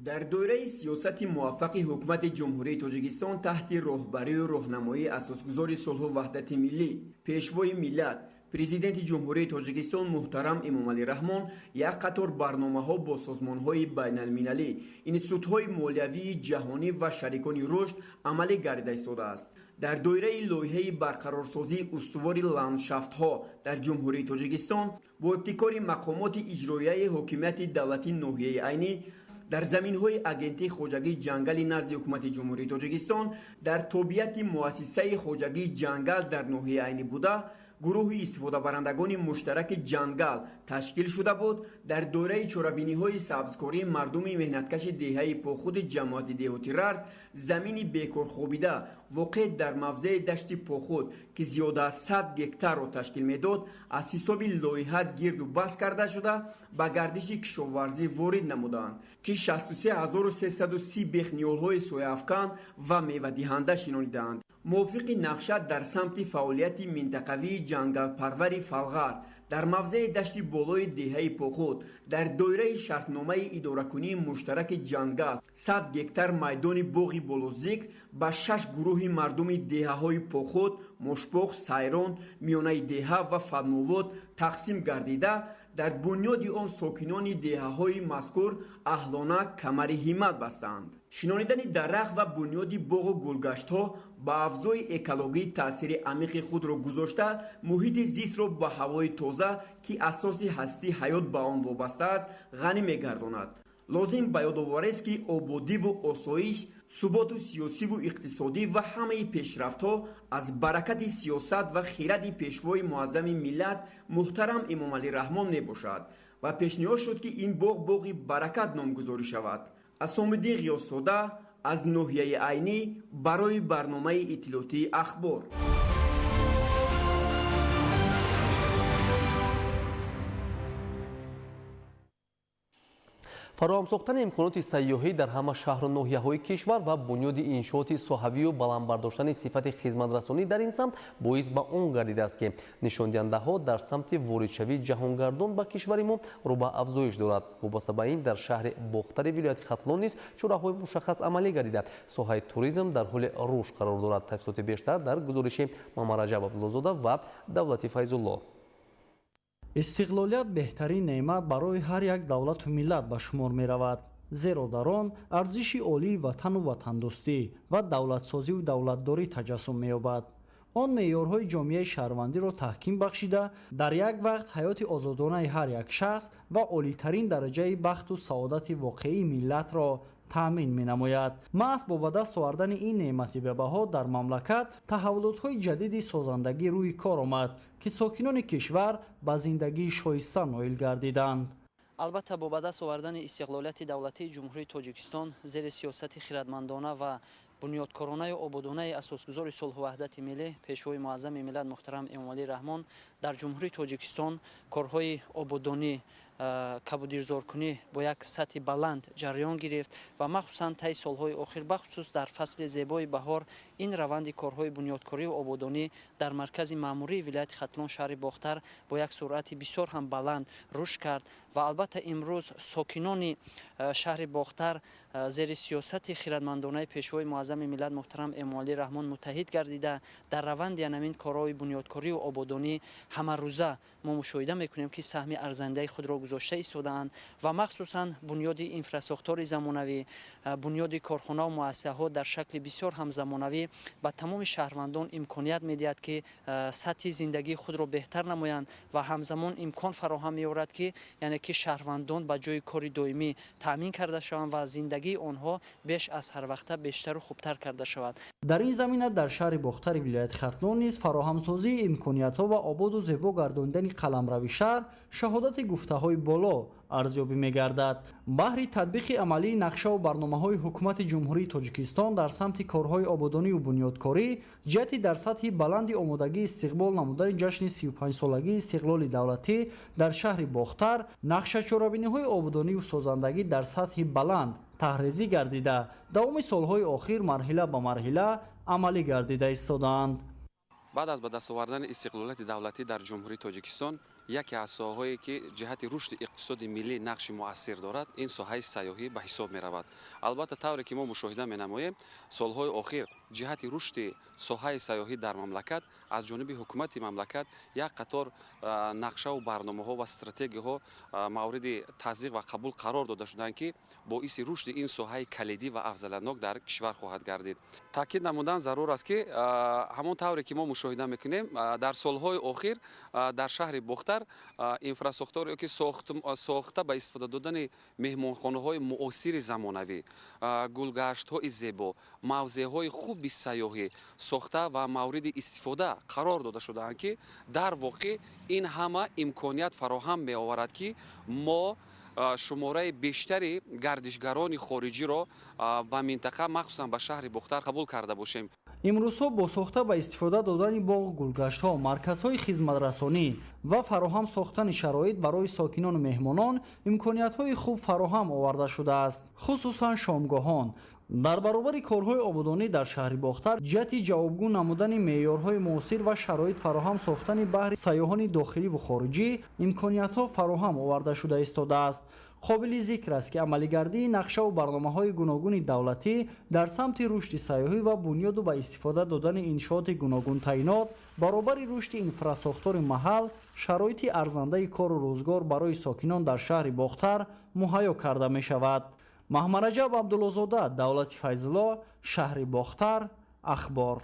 Дар доираи сиёсати муваффақи ҳукумати Ҷумҳурии Тоҷикистон таҳти роҳбарию роҳнамоии асосгузори сулҳу ваҳдати миллӣ, Пешвои миллат, Президенти Ҷумҳурии Тоҷикистон муҳтарам Эмомалӣ Раҳмон як қатор барномаҳо бо созмонҳои байналмилалӣ, институтҳои молиявии ҷаҳонӣ ва шарикони рушд амалӣ гардида истодааст. Дар доираи лоиҳаи барқарорсозии устувори ландшафтҳо дар Ҷумҳурии Тоҷикистон бо ибтикори мақомоти иҷроияи ҳокимияти давлатии ноҳияи Айнӣ дар заминҳои Агентии хоҷагии ҷангали назди ҳукумати Ҷумҳурии Тоҷикистон дар тобеияти муассисаи хоҷагии ҷангал дар ноҳияи Айнӣ буда, гурӯҳи истифодабарандагони муштараки ҷангал ташкил шуда буд. Дар доираи чорабиниҳои сабзкории мардуми меҳнаткаши деҳаи Похуди ҷамоати деҳоти Рарз замини бекорхобида воқеъ дар мавзеи дашти Похуд, ки зиёда аз 100 гектарро ташкил медод, аз ҳисоби лоиҳа гирду баст карда шуда ба гардиши кишоварзӣ ворид намуданд, ки 63330 бех ниҳолҳои сояафкан ва мевадиҳанда шинонидаанд. Мувофиқи нақша дар самти фаъолияти минтақавии ҷангалпарвари Фалғар дар мавзеи дашти болои деҳаи Похуд дар доираи шартномаи идоракунии муштараки ҷангал 100 гектар майдони боғи болозикр ба 6 гурӯҳи мардуми деҳаҳои Похуд, Мошбоғ, Сайрон, миёнаи деҳа ва Фадмовод тақсим гардида, дар бунёди он сокинони деҳаҳои мазкур аҳлона камари ҳиммат бастанд. Шинонидани дарахт ва бунёди боғу гулгаштҳо ба афзои экологӣ таъсири амиқи худро гузошта, муҳити зистро ба ҳавои тоза, ки асоси ҳастии ҳаёт ба он вобаста аст, ғанӣ мегардонад. Лозим ба ёдоварест, ки ободиву осоиш, суботу сиёсиву иқтисодӣ ва ҳамаи пешрафтҳо аз баракати сиёсат ва хиради Пешвои муаззами миллат муҳтарам Эмомалӣ Раҳмон мебошад. Ва пешниҳод шуд, ки ин боғ боғи Баракат номгузорӣ шавад. Асомиддин Ғиёсзода аз ноҳияи Айнӣ барои барномаи иттилоотии Ахбор.
Фароҳам сохтани имконоти сайёҳӣ дар ҳама шаҳру ноҳияҳои кишвар ва бунёди иншооти соҳавию баланд бардоштани сифати хизматрасонӣ дар ин самт боис ба он гардидааст, ки нишондиҳандаҳо дар самти воридшавии ҷаҳонгардон ба кишвари мо рӯ ба афзоиш дорад. Вобаста ба ин, дар шаҳри Бохтари вилояти Хатлон низ чораҳои мушаххас амалӣ гардида, соҳаи туризм дар ҳоли рушд қарор дорад. Тафсилоти бештар дар гузориши Мамараҷаб Абдуллозода ва Давлати Файзулло.
Истиқлолият беҳтарин неъмат барои ҳар як давлату миллат ба шумор меравад, зеро дар он арзиши олии ватану ватандӯстӣ ва давлатсозиву давлатдорӣ таҷассум меёбад. Он меъёрҳои ҷомеаи шаҳрвандиро таҳким бахшида, дар як вақт ҳаёти озодонаи ҳар як шахс ва олитарин дараҷаи бахту саодати воқеии миллатро таъмин менамояд. Маҳз бо ба даст овардани ин неъмати бебаҳо дар мамлакат таҳаввулотҳои ҷадиди созандагӣ рӯи кор омад, ки сокинони кишвар ба зиндагии шоиста ноил гардиданд.
Албатта, бо ба даст овардани истиқлолияти давлатии Ҷумҳурии Тоҷикистон зери сиёсати хирадмандона ва бунёдкоронаю ободонаи асосгузори сулҳу ваҳдати миллӣ, Пешвои муаззами миллат муҳтарам Эмомалӣ Раҳмон, дар Ҷумҳурии Тоҷикистон корҳои ободонӣ, кабудирзоркунӣ бо як сатҳи баланд ҷараён гирифт ва махсусан таи солҳои охир, бахусус дар фасли зебои баҳор, ин раванди корҳои бунёдкорию ободонӣ дар маркази маъмурии вилояти Хатлон, шаҳри Бохтар, бо як суръати бисёр ҳам баланд рушд кард. Ва албатта, имрӯз сокинони шаҳри Бохтар зери сиёсати хирадмандонаи Пешвои муаззами миллат муҳтарам Эмомалӣ Раҳмон муттаҳид гардида, дар раванди анамин корҳои бунёдкорию ободонӣ ҳамарӯза мо мушоҳида мекунем, ки саҳми арзандаи худро гузошта истодаанд ва махсусан бунёди инфрасохтори замонавӣ, бунёди корхонаву муассисаҳо дар шакли бисёр ҳам замонавӣ ба тамоми шаҳрвандон имконият медиҳад, ки сатҳи зиндагии худро беҳтар намоянд ва ҳамзамон имкон фароҳам меорад, ки яъне ки шаҳрвандон ба ҷои кори доимӣ таъмин карда шаванд ва зиндагии онҳо беш аз ҳар вақта бештару хубтар карда шавад.
Дар ин замина дар шаҳри Бохтари вилояти Хатлон низ фароҳамсозии имкониятҳо ва ободу зебо гардонидани қаламрави шаҳр шаҳодати гуфтаҳои боло арзёбӣ мегардад. Баҳри татбиқи амалии нақшаву барномаҳои ҳукумати Ҷумҳурии Тоҷикистон дар самти корҳои ободонию бунёдкорӣ ҷиҳати дар сатҳи баланди омодагӣ истиқбол намудани ҷашни 35-солагии истиқлоли давлатӣ дар шаҳри Бохтар нақшачорабиниҳои ободонию созандагӣ дар сатҳи баланд таҳрезӣ гардида, давоми солҳои охир марҳила ба марҳила амалӣ гардида истодаанд.
Баъд аз ба даст овардани истиқлолияти давлатӣ дар Ҷумҳурии Тоҷикистон яке аз соҳаҳое, ки ҷиҳати рушди иқтисоди миллӣ нақши муассир дорад, ин соҳаи сайёҳӣ ба ҳисоб меравад. Албатта, тавре ки мо мушоҳида менамоем, солҳои охир ҷиҳати рушди соҳаи сайёҳӣ дар мамлакат аз ҷониби ҳукумати мамлакат як қатор нақшаву барномаҳо ва стратегияҳо мавриди таздиқ ва қабул қарор дода шуданд, ки боиси рушди ин соҳаи калидӣ ва афзалиятнок дар кишвар хоҳад гардид. Таъкид намудан зарур аст, ки ҳамон тавре ки мо мушоҳида мекунем, дар солҳои охир дар шаҳри Бохтар инфрасохтор ёки сохта ба истифода додани меҳмонхонаҳои муосири замонавӣ, гулгаштҳои зебо, мавзеъҳои хуби сайёҳӣ сохта ва мавриди истифода қарор дода шудаанд, ки дар воқеъ ин ҳама имконият фароҳам меоварад, ки мо шумораи бештари гардишгарони хориҷиро ба минтақа, махсусан ба шаҳри Бохтар, қабул карда бошем.
Имрӯзҳо бо сохта ба истифода додани боғу гулгаштҳо, марказҳои хизматрасонӣ ва фароҳам сохтани шароит барои сокинону меҳмонон имкониятҳои хуб фароҳам оварда шудааст, хусусан шомгоҳон. Дар баробари корҳои ободонӣ дар шаҳри Бохтар ҷиҳати ҷавобгӯ намудани меъёрҳои муосир ва шароит фароҳам сохтани баҳри сайёҳони дохиливу хориҷӣ имкониятҳо фароҳам оварда шуда истодааст. Қобили зикр аст, ки амалигардии нақшаву барномаҳои гуногуни давлатӣ дар самти рушди сайёҳӣ ва бунёду ба истифода додани иншооти гуногунтаинот баробари рушди инфрасохтори маҳал шароити арзандаи кору рӯзгор барои сокинон дар шаҳри Бохтар муҳайё карда мешавад. Маҳмараҷаб Абдуллозода, Давлати Файзулло, шаҳри Бохтар, Ахбор.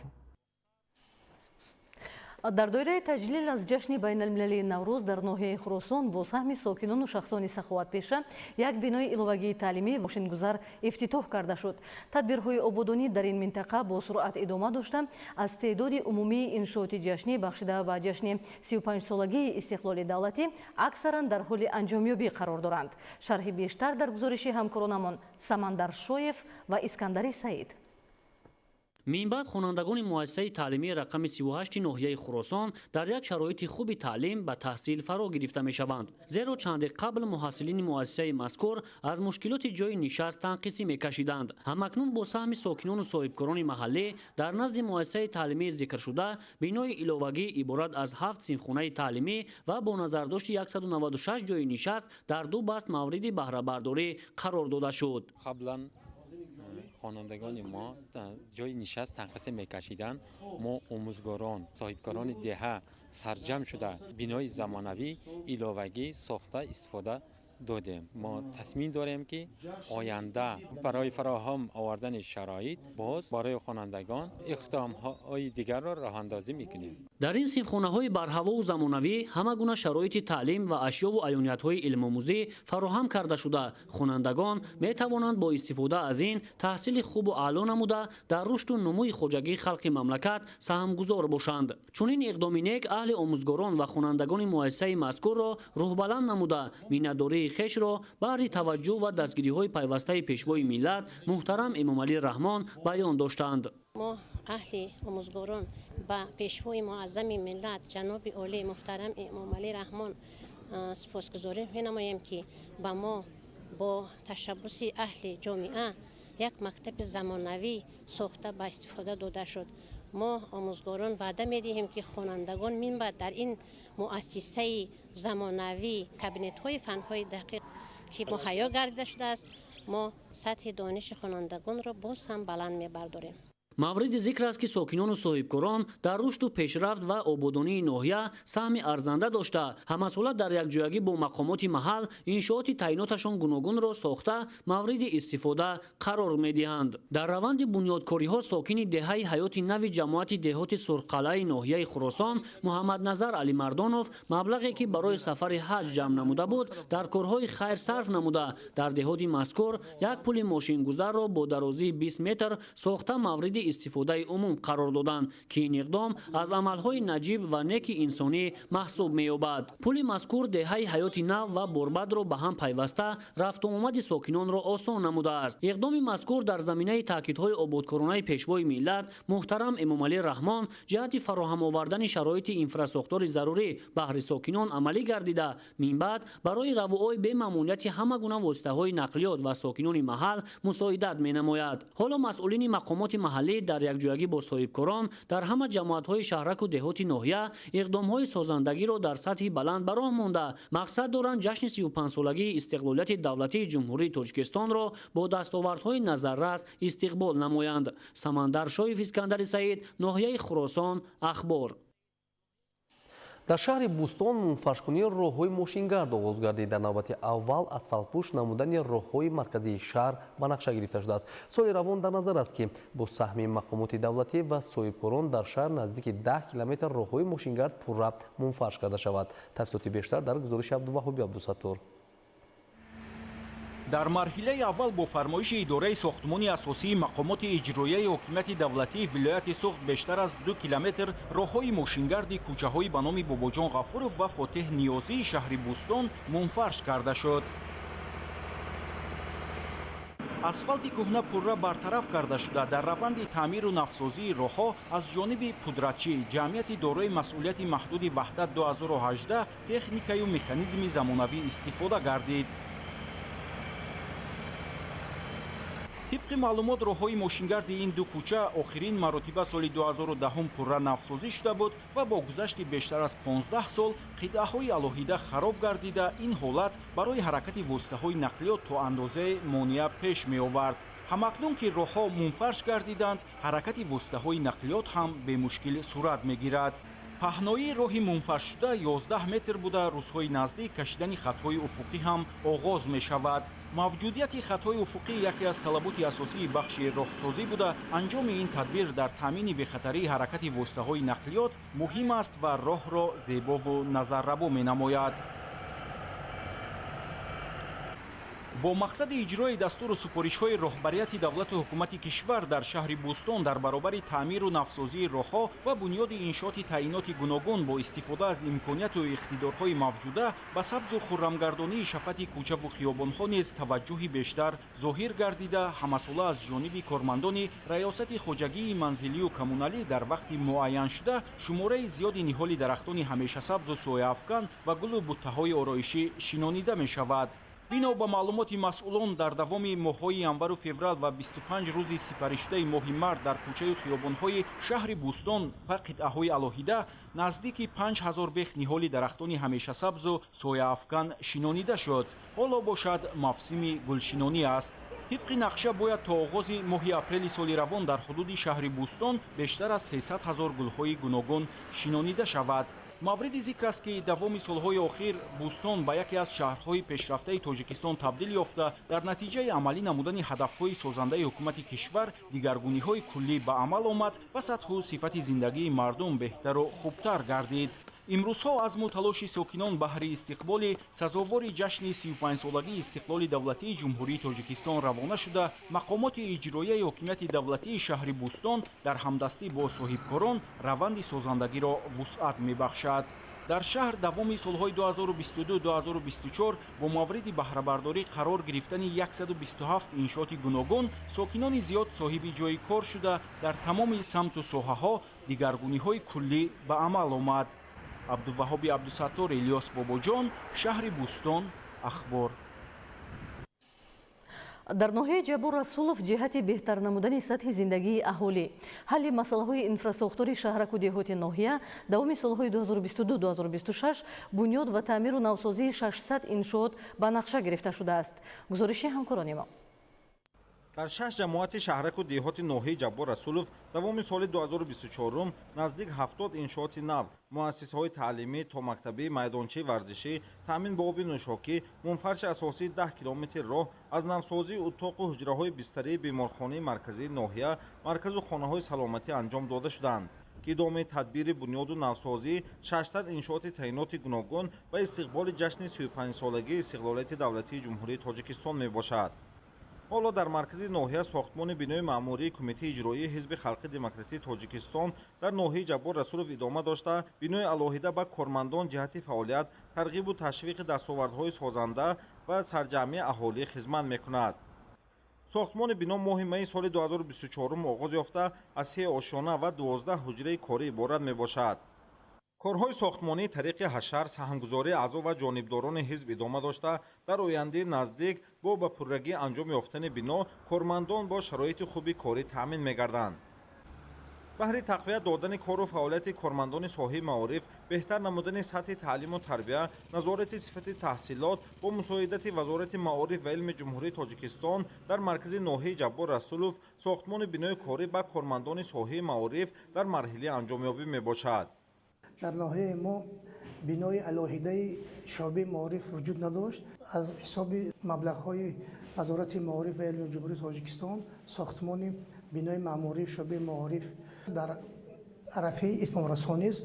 Дар доираи таҷлил аз ҷашни байналмилалии Наврӯз дар ноҳияи Хуросон бо саҳми сокинону шахсони саховатпеша як бинои иловагии таълимӣ мошингузар ифтитоҳ карда шуд. Тадбирҳои ободонӣ дар ин минтақа бо суръат идома дошта, аз теъдоди умумии иншооти ҷашнӣ бахшида ба ҷашни 35-солагии истиқлоли давлатӣ аксаран дар ҳоли анҷомёбӣ қарор доранд. Шарҳи бештар дар гузориши ҳамкоронамон Самандар Шоев ва Искандари Саид.
Минбаъд хонандагони муассисаи таълимии рақами 38 ноҳияи Хуросон дар як шароити хуби таълим ба таҳсил фаро гирифта мешаванд. Зеро чанде қабл муҳассилини муассисаи мазкур аз мушкилоти ҷойи нишаст танқисӣ мекашиданд. Ҳамакнун бо саҳми сокинону соҳибкорони маҳаллӣ дар назди муассисаи таълимии зикршуда бинои иловагӣ иборат аз 7 синфхонаи таълимӣ ва бо назардошти 196 ҷойи нишаст дар ду баст мавриди баҳрабардорӣ қарор дода шуд.
Хонандагони мо ҷои нишаст танқисӣ мекашиданд. Мо омӯзгорон, соҳибкорони деҳа сарҷам шуда бинои замонавӣ иловагӣ сохта истифода додем. Мо тасмим дорем, ки оянда барои фароҳам овардани шароит боз барои хонандагон иқдомҳои дигарро роҳандозӣ мекунем.
Дар ин синфхонаҳои барҳавову замонавӣ ҳама гуна шароити таълим ва ашёву аёниятҳои илмомӯзӣ фароҳам карда шуда, хонандагон метавонанд бо истифода аз ин таҳсили хубу аъло намуда дар рушду нумӯи хоҷагии халқи мамлакат саҳмгузор бошанд. Чунин иқдоми нек аҳли омӯзгорон ва хонандагони муассисаи мазкурро рӯҳбаланд намуда, миннатдории хешро баҳри таваҷҷӯҳ ва дастгириҳои пайвастаи пешвои миллат муҳтарам Эмомалӣ Раҳмон баён доштанд.
Мо аҳли омӯзгорон ба пешвои муаззами миллат ҷаноби олии муҳтарам Эмомалӣ Раҳмон сипосгузорӣ менамоем, ки ба мо бо ташаббуси аҳли ҷомеа як мактаби замонавӣ сохта ба истифода дода шуд. Мо омӯзгорон ваъда медиҳем, ки хонандагон минбаъд дар ин муассисаи замонавӣ кабинетҳои фанҳои дақиқ, ки муҳайё гардида шудааст, мо сатҳи дониши хонандагонро боз ҳам баланд мебардорем.
Мавриди зикр аст, ки сокинону соҳибкорон дар рушду пешрафт ва ободонии ноҳия саҳми арзанда дошта, ҳамасола дар якҷоягӣ бо мақомоти маҳал иншооти таъиноташон гуногунро сохта мавриди истифода қарор медиҳанд. Дар раванди бунёдкориҳо сокини деҳаи ҳаёти нави ҷамоати деҳоти Сурхқалъаи ноҳияи Хуросон Муҳаммадназар Алимардонов маблағе, ки барои сафари ҳаҷ ҷамъ намуда буд, дар корҳои хайр сарф намуда, дар деҳоти мазкур як пули мошингузарро бо дарозии 20 метр сохта мавриди истифодаи умум қарор доданд, ки ин иқдом аз амалҳои наҷиб ва неки инсонӣ маҳсуб меёбад. Пули мазкур деҳаи ҳаёти нав ва Борбадро ба ҳам пайваста рафтуомади сокинонро осон намудааст. Иқдоми мазкур дар заминаи таъкидҳои ободкоронаи пешвои миллат муҳтарам Эмомалӣ Раҳмон ҷиҳати фароҳам овардани шароити инфрасохтори зарурӣ баҳри сокинон амалӣ гардида, минбаъд барои равуои бемамунияти ҳама гуна воситаҳои нақлиёт ва сокинони маҳал мусоидат менамояд. Ҳоло масъулини мақомоти маҳаллӣ дар якҷоягӣ бо соҳибкорон дар ҳама ҷамоатҳои шаҳраку деҳоти ноҳия иқдомҳои созандагиро дар сатҳи баланд ба роҳ монда, мақсад доранд ҷашни 35-солагии истиқлолияти давлатии Ҷумҳурии Тоҷикистонро бо дастовардҳои назаррас истиқбол намоянд. Самандар Шоев, Искандари Саид, ноҳияи Хуросон, Ахбор.
Дар шаҳри Бӯстон мунфаршкунии роҳҳои мошингард оғоз гардид. Дар навбати аввал асфалтпӯш намудани роҳҳои марказии шаҳр ба нақша гирифта шудааст. Соли равон дар назар аст, ки бо саҳми мақомоти давлатӣ ва соҳибкорон дар шаҳр наздики 10 километр роҳҳои мошингард пурра мунфарш карда шавад. Тафсилоти бештар дар гузориши Абдуваҳоби Абдусаттор.
Дар марҳилаи аввал бо фармоиши идораи сохтмони асосии мақомоти иҷроияи ҳокимияти давлатии вилояти Суғд бештар аз 2 километр роҳҳои мошингарди кӯчаҳои ба номи Бобоҷон Ғафуров ва Фотеҳ Ниёзии шаҳри Бӯстон мунфарш карда шуд. Асфалти кӯҳна пурра бартараф карда шуда, дар раванди таъмиру навсозии роҳҳо аз ҷониби пудратчӣ ҷамъияти дорои масъулияти маҳдуди Ваҳдат 2018 техникаю механизми замонавӣ истифода гардид. Тибқи маълумот, роҳҳои мошингарди ин ду кӯча охирин маротиба соли 2010 пурра навсозӣ шуда буд ва бо гузашти бештар аз 15 сол қитъаҳои алоҳида хароб гардида, ин ҳолат барои ҳаракати воситаҳои нақлиёт то андозае монеа пеш меовард. Ҳамакнун ки роҳҳо мунфарш гардиданд, ҳаракати воситаҳои нақлиёт ҳам бемушкил сурат мегирад. Паҳноии роҳи мунфаршшуда 11 метр буда, рӯзҳои наздик кашидани хатҳои уфуқӣ ҳам оғоз мешавад. Мавҷудияти хатҳои уфуқӣ яке аз талаботи асосии бахши роҳсозӣ буда, анҷоми ин тадбир дар таъмини бехатарии ҳаракати воситаҳои нақлиёт муҳим аст ва роҳро зебову назаррабо менамояд. Бо мақсади иҷрои дастуру супоришҳои роҳбарияти давлату ҳукумати кишвар дар шаҳри Бӯстон дар баробари таъмиру навсозии роҳҳо ва бунёди иншооти таъиноти гуногун бо истифода аз имконияту иқтидорҳои мавҷуда ба сабзу хуррамгардонии шафати кӯчаву хиёбонҳо низ таваҷҷӯҳи бештар зоҳир гардида, ҳамасола аз ҷониби кормандони раёсати хоҷагии манзилию коммуналӣ дар вақти муайяншуда шумораи зиёди ниҳоли дарахтони ҳамешасабзу сояафкан ва гулу буттаҳои ороишӣ шинонида мешавад. Бино ба маълумоти масъулон, дар давоми моҳҳои январу феврал ва 25 рӯзи сипаришудаи моҳи март дар кӯчаю хиёбонҳои шаҳри Бӯстон ва қитъаҳои алоҳида наздики 5000 бех ниҳоли дарахтони ҳамешасабзу сояафкан шинонида шуд. Ҳоло бошад мавсими гулшинонӣ аст. Тибқи нақша бояд то оғози моҳи апрели соли равон дар ҳудуди шаҳри Бӯстон бештар аз 300 ҳазор гулҳои гуногун шинонида шавад. Мавриди зикр аст, ки давоми солҳои охир Бӯстон ба яке аз шаҳрҳои пешрафтаи Тоҷикистон табдил ёфта, дар натиҷаи амалӣ намудани ҳадафҳои созандаи ҳукумати кишвар дигаргуниҳои куллӣ ба амал омад ва сатҳу сифати зиндагии мардум беҳтару хубтар гардид. Имрӯзҳо азму талоши сокинон баҳри истиқболи сазовори ҷашни 35-солагии истиқлоли давлатии Ҷумҳурии Тоҷикистон равона шуда, мақомоти иҷроияи ҳокимияти давлатии шаҳри Бӯстон дар ҳамдастӣ бо соҳибкорон раванди созандагиро вусъат мебахшад. Дар шаҳр давоми солҳои 2022-2024 бо мавриди баҳрабардорӣ қарор гирифтани 127 иншооти гуногун сокинони зиёд соҳиби ҷойи кор шуда, дар тамоми самту соҳаҳо дигаргуниҳои куллӣ ба амал омад. Абдуваҳоби Абдусаттор, Илёс Бобоҷон, шаҳри Бӯстон, Ахбор.
Дар ноҳияи Ҷаббор Расулов ҷиҳати беҳтар намудани сатҳи зиндагии аҳолӣ, ҳалли масъалаҳои инфрасохтори шаҳраку деҳоти ноҳия давоми солҳои 2022-2026 бунёд ва таъмиру навсозии 600 иншоот ба нақша гирифта шудааст. Гузориши ҳамкорони мо.
Дар шаш ҷамоати шаҳраку деҳоти ноҳияи Ҷаббор Расулов давоми соли 2024 наздик 70 иншооти нав, муассисаҳои таълимӣ, томактабӣ, майдончаи варзишӣ, таъмин ба оби нӯшокӣ, мунфарши асосии 10 километр роҳ, аз навсозии утоқу ҳуҷраҳои бистарии беморхонаи марказии ноҳия, марказу хонаҳои саломатӣ анҷом дода шуданд, ки идомаи тадбири бунёду навсозии 600 иншооти таъиноти гуногун ва истиқболи ҷашни 35-солагии истиқлолияти давлатии Ҷумҳурии Тоҷикистон мебошад. Ҳоло дар маркази ноҳия сохтмони бинои маъмурии Кумитаи иҷроии Ҳизби Халқи Демократии Тоҷикистон дар ноҳияи Ҷаббор Расулов идома дошта, бинои алоҳида ба кормандон ҷиҳати фаъолият, тарғибу ташвиқи дастовардҳои созанда ва сарҷамъии аҳолӣ хизмат мекунад. Сохтмони бино моҳи майи соли 2024 оғоз ёфта, аз 3 ошёна ва 12 ҳуҷраи корӣ иборат мебошад. Корҳои сохтмонии тариқи ҳашар, саҳмгузории аъзо ва ҷонибдорони ҳизб идома дошта, дар ояндаи наздик бо ба пуррагӣ анҷом ёфтани бино кормандон бо шароити хуби корӣ таъмин мегарданд. Баҳри тақвият додани кору фаъолияти кормандони соҳаи маориф, беҳтар намудани сатҳи таълиму тарбия, назорати сифати таҳсилот бо мусоидати Вазорати маориф ва илми Ҷумҳурии Тоҷикистон дар маркази ноҳияи Ҷаббор Расулов сохтмони бинои корӣ ба кормандони соҳаи маориф дар марҳилаи анҷомёбӣ мебошад.
Дар ноҳияи мо бинои алоҳидаи шӯъбаи маориф вуҷуд надошт. Аз ҳисоби маблағҳои Вазорати маориф ва илми Ҷумҳурии Тоҷикистон сохтмони бинои маъмурии шӯъбаи маориф дар арафаи итмомрасонист.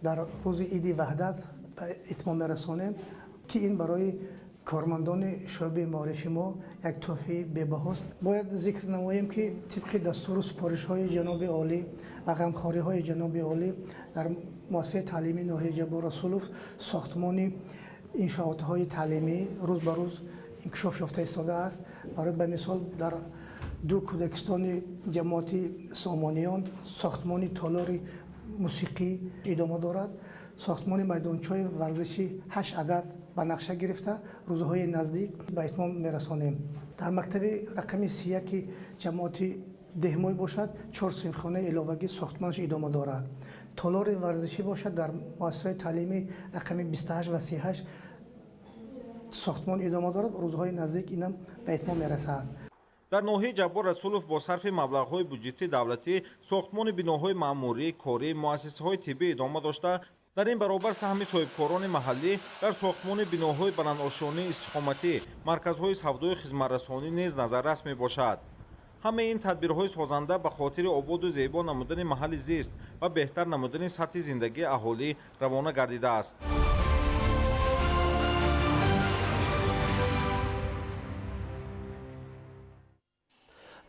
Дар рӯзи Иди Ваҳдат ба итмом мерасонем, ки ин барои кормандони шӯъбаи маорифи мо як тӯҳфаи бебаҳост. Бояд зикр намоем, ки тибқи дастуру супоришҳои ҷаноби олӣ ва ғамхориҳои ҷаноби олӣ дар муассисаи таълимии ноҳияи Ҷаббор Расулов сохтмони иншоотҳои таълимӣ рӯз ба рӯз инкишоф ёфта истодааст. Барои ба мисол, дар ду кӯдакистони ҷамоати Сомониён сохтмони толори мусиқӣ идома дорад. Сохтмони майдончаҳои варзишӣ 8 адад ба нақша гирифта, рӯзҳои наздик ба итмом мерасонем. Дар мактаби рақами 31 ҷамоати Деҳмой бошад, 4 синфхонаи иловагӣ сохтмонаш идома дорад. Толори варзишӣ бошад, дар муассисаҳои таълимӣ рақами 28 ва 38 сохтмон идома дорад. Рӯзҳои наздик инам ба итмом мерасад.
Дар ноҳияи Ҷаббор Расулов бо сарфи маблағҳои буҷетии давлатӣ сохтмони биноҳои маъмурӣ, корӣ, муассисаҳои тиббӣ идома дошта, дар ин баробар саҳми соҳибкорони маҳаллӣ дар сохтмони биноҳои баландошёнии истиқоматӣ, марказҳои савдою хизматрасонӣ низ назаррас мебошад. Ҳамаи ин тадбирҳои созанда ба хотири ободу зебо намудани маҳалли зист ва беҳтар намудани сатҳи зиндагии аҳолӣ равона гардидааст.